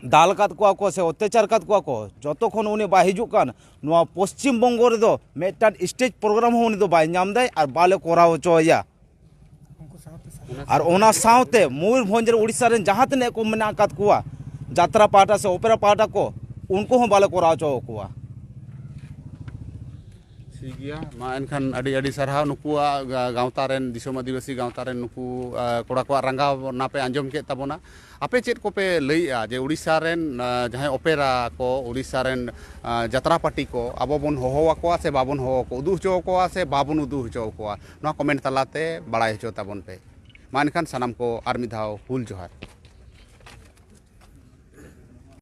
ᱫᱟᱞ ᱠᱟᱫ ᱠᱚᱣᱟ ᱠᱚ ᱥᱮ ᱚᱛᱛᱟᱪᱟᱨ ᱠᱟᱫ ᱠᱚᱣᱟ ᱠᱚ, ᱡᱚᱛᱚ ᱠᱷᱚᱱ ᱩᱱᱤ ᱵᱟᱭ ᱦᱤᱡᱩᱜ ᱠᱟᱱ, ᱱᱚᱣᱟ ᱯᱚᱥᱪᱤᱢ ᱵᱚᱝᱜᱚ ᱨᱮᱫᱚ ᱢᱤᱫᱴᱟᱝ ᱥᱴᱮᱡᱽ ᱯᱨᱳᱜᱨᱟᱢ ᱦᱚᱸ ᱩᱱᱤ ᱫᱚ ᱵᱟᱭ ᱧᱟᱢ ᱫᱟᱭ ᱟᱨ ᱵᱟᱞᱮ ᱠᱚᱨᱟᱣ ᱦᱚᱪᱚᱣᱟᱭᱟ᱾ ᱟᱨ ᱚᱱᱟ ᱥᱟᱶᱛᱮ ᱢᱚᱭᱩᱨᱵᱷᱚᱸᱡᱽ ᱨᱮ ᱩᱲᱤᱥᱥᱟ ᱨᱮᱱ ᱡᱟᱦᱟᱸ ᱛᱤᱱᱟᱹᱜ ᱠᱚ ᱢᱮᱱᱟᱜ ᱟᱠᱟᱫ ᱠᱚᱣᱟ, ᱡᱟᱛᱨᱟ ᱯᱟᱦᱴᱟ ᱥᱮ ᱚᱯᱮᱨᱟ ᱯᱟᱦᱴᱟ ᱠᱚ, ᱩᱱᱠᱩ ᱦᱚᱸ ᱵᱟᱞᱮ ᱠᱚᱨᱟᱣ ᱦᱚᱪᱚ ᱟᱠᱚᱣᱟ᱾ ᱴᱷᱤᱠ ᱜᱮᱭᱟ, ᱢᱟ ᱮᱱᱠᱷᱟᱱ ᱟᱹᱰᱤ ᱟᱹᱰᱤ ᱥᱟᱨᱦᱟᱣ ᱱᱩᱠᱩᱣᱟᱜ ᱜᱟ- ᱜᱟᱶᱛᱟ ᱨᱮᱱ, ᱫᱤᱥᱚᱢ ᱟᱹᱫᱤᱵᱟᱹᱥᱤ ᱜᱟᱶᱛᱟ ᱨᱮᱱ ᱱᱩᱠᱩ ᱟ, ᱠᱚᱲᱟ ᱠᱚᱣᱟᱜ ᱨᱟᱸᱜᱟᱣᱱᱟ ᱯᱮ ᱟᱸᱡᱚᱢ ᱠᱮᱫ ᱛᱟᱵᱚᱱᱟ᱾ ᱟᱯᱮ ᱪᱮᱫ ᱠᱚᱯᱮ ᱞᱟᱹᱭᱮᱜᱼᱟ ᱡᱮ ᱩᱲᱤᱥᱥᱟ ᱨᱮᱱ ᱟ, ᱡᱟᱦᱟᱸᱭ ᱚᱯᱮᱨᱟ ᱠᱚ, ᱩᱲᱤᱥᱥᱟ ᱨᱮᱱ ᱟ, ᱡᱟᱛᱨᱟ ᱯᱟᱨᱴᱤ ᱠᱚ ᱟᱵᱚ ᱵᱚᱱ ᱦᱚᱦᱚ ᱟᱠᱚᱣᱟ ᱥᱮ ᱵᱟᱵᱚᱱ ᱦᱚᱦᱚ ᱟᱠᱚᱣᱟ, ᱩᱫᱩᱜ ᱦᱚᱪᱚ ᱟᱠᱚᱣᱟ ᱥᱮ ᱵᱟᱵᱚᱱ ᱩᱫᱩᱜ ᱦᱚᱪᱚ ᱟᱠᱚᱣᱟ? ᱱᱚᱣᱟ ᱠᱚᱢᱮᱱᱴ ᱛᱟᱞᱟᱛᱮ ᱵᱟᱲᱟᱭ ᱦᱚᱪᱚ ᱛᱟᱵᱚᱱ ᱯᱮ᱾ ᱢᱟ ᱮᱱᱠᱷᱟᱱ ᱥᱟᱱᱟᱢ ᱠᱚ ᱟᱨ ᱢᱤᱫ ᱫᱷᱟᱣ ᱦᱩᱞ ᱡᱚᱦᱟᱨ᱾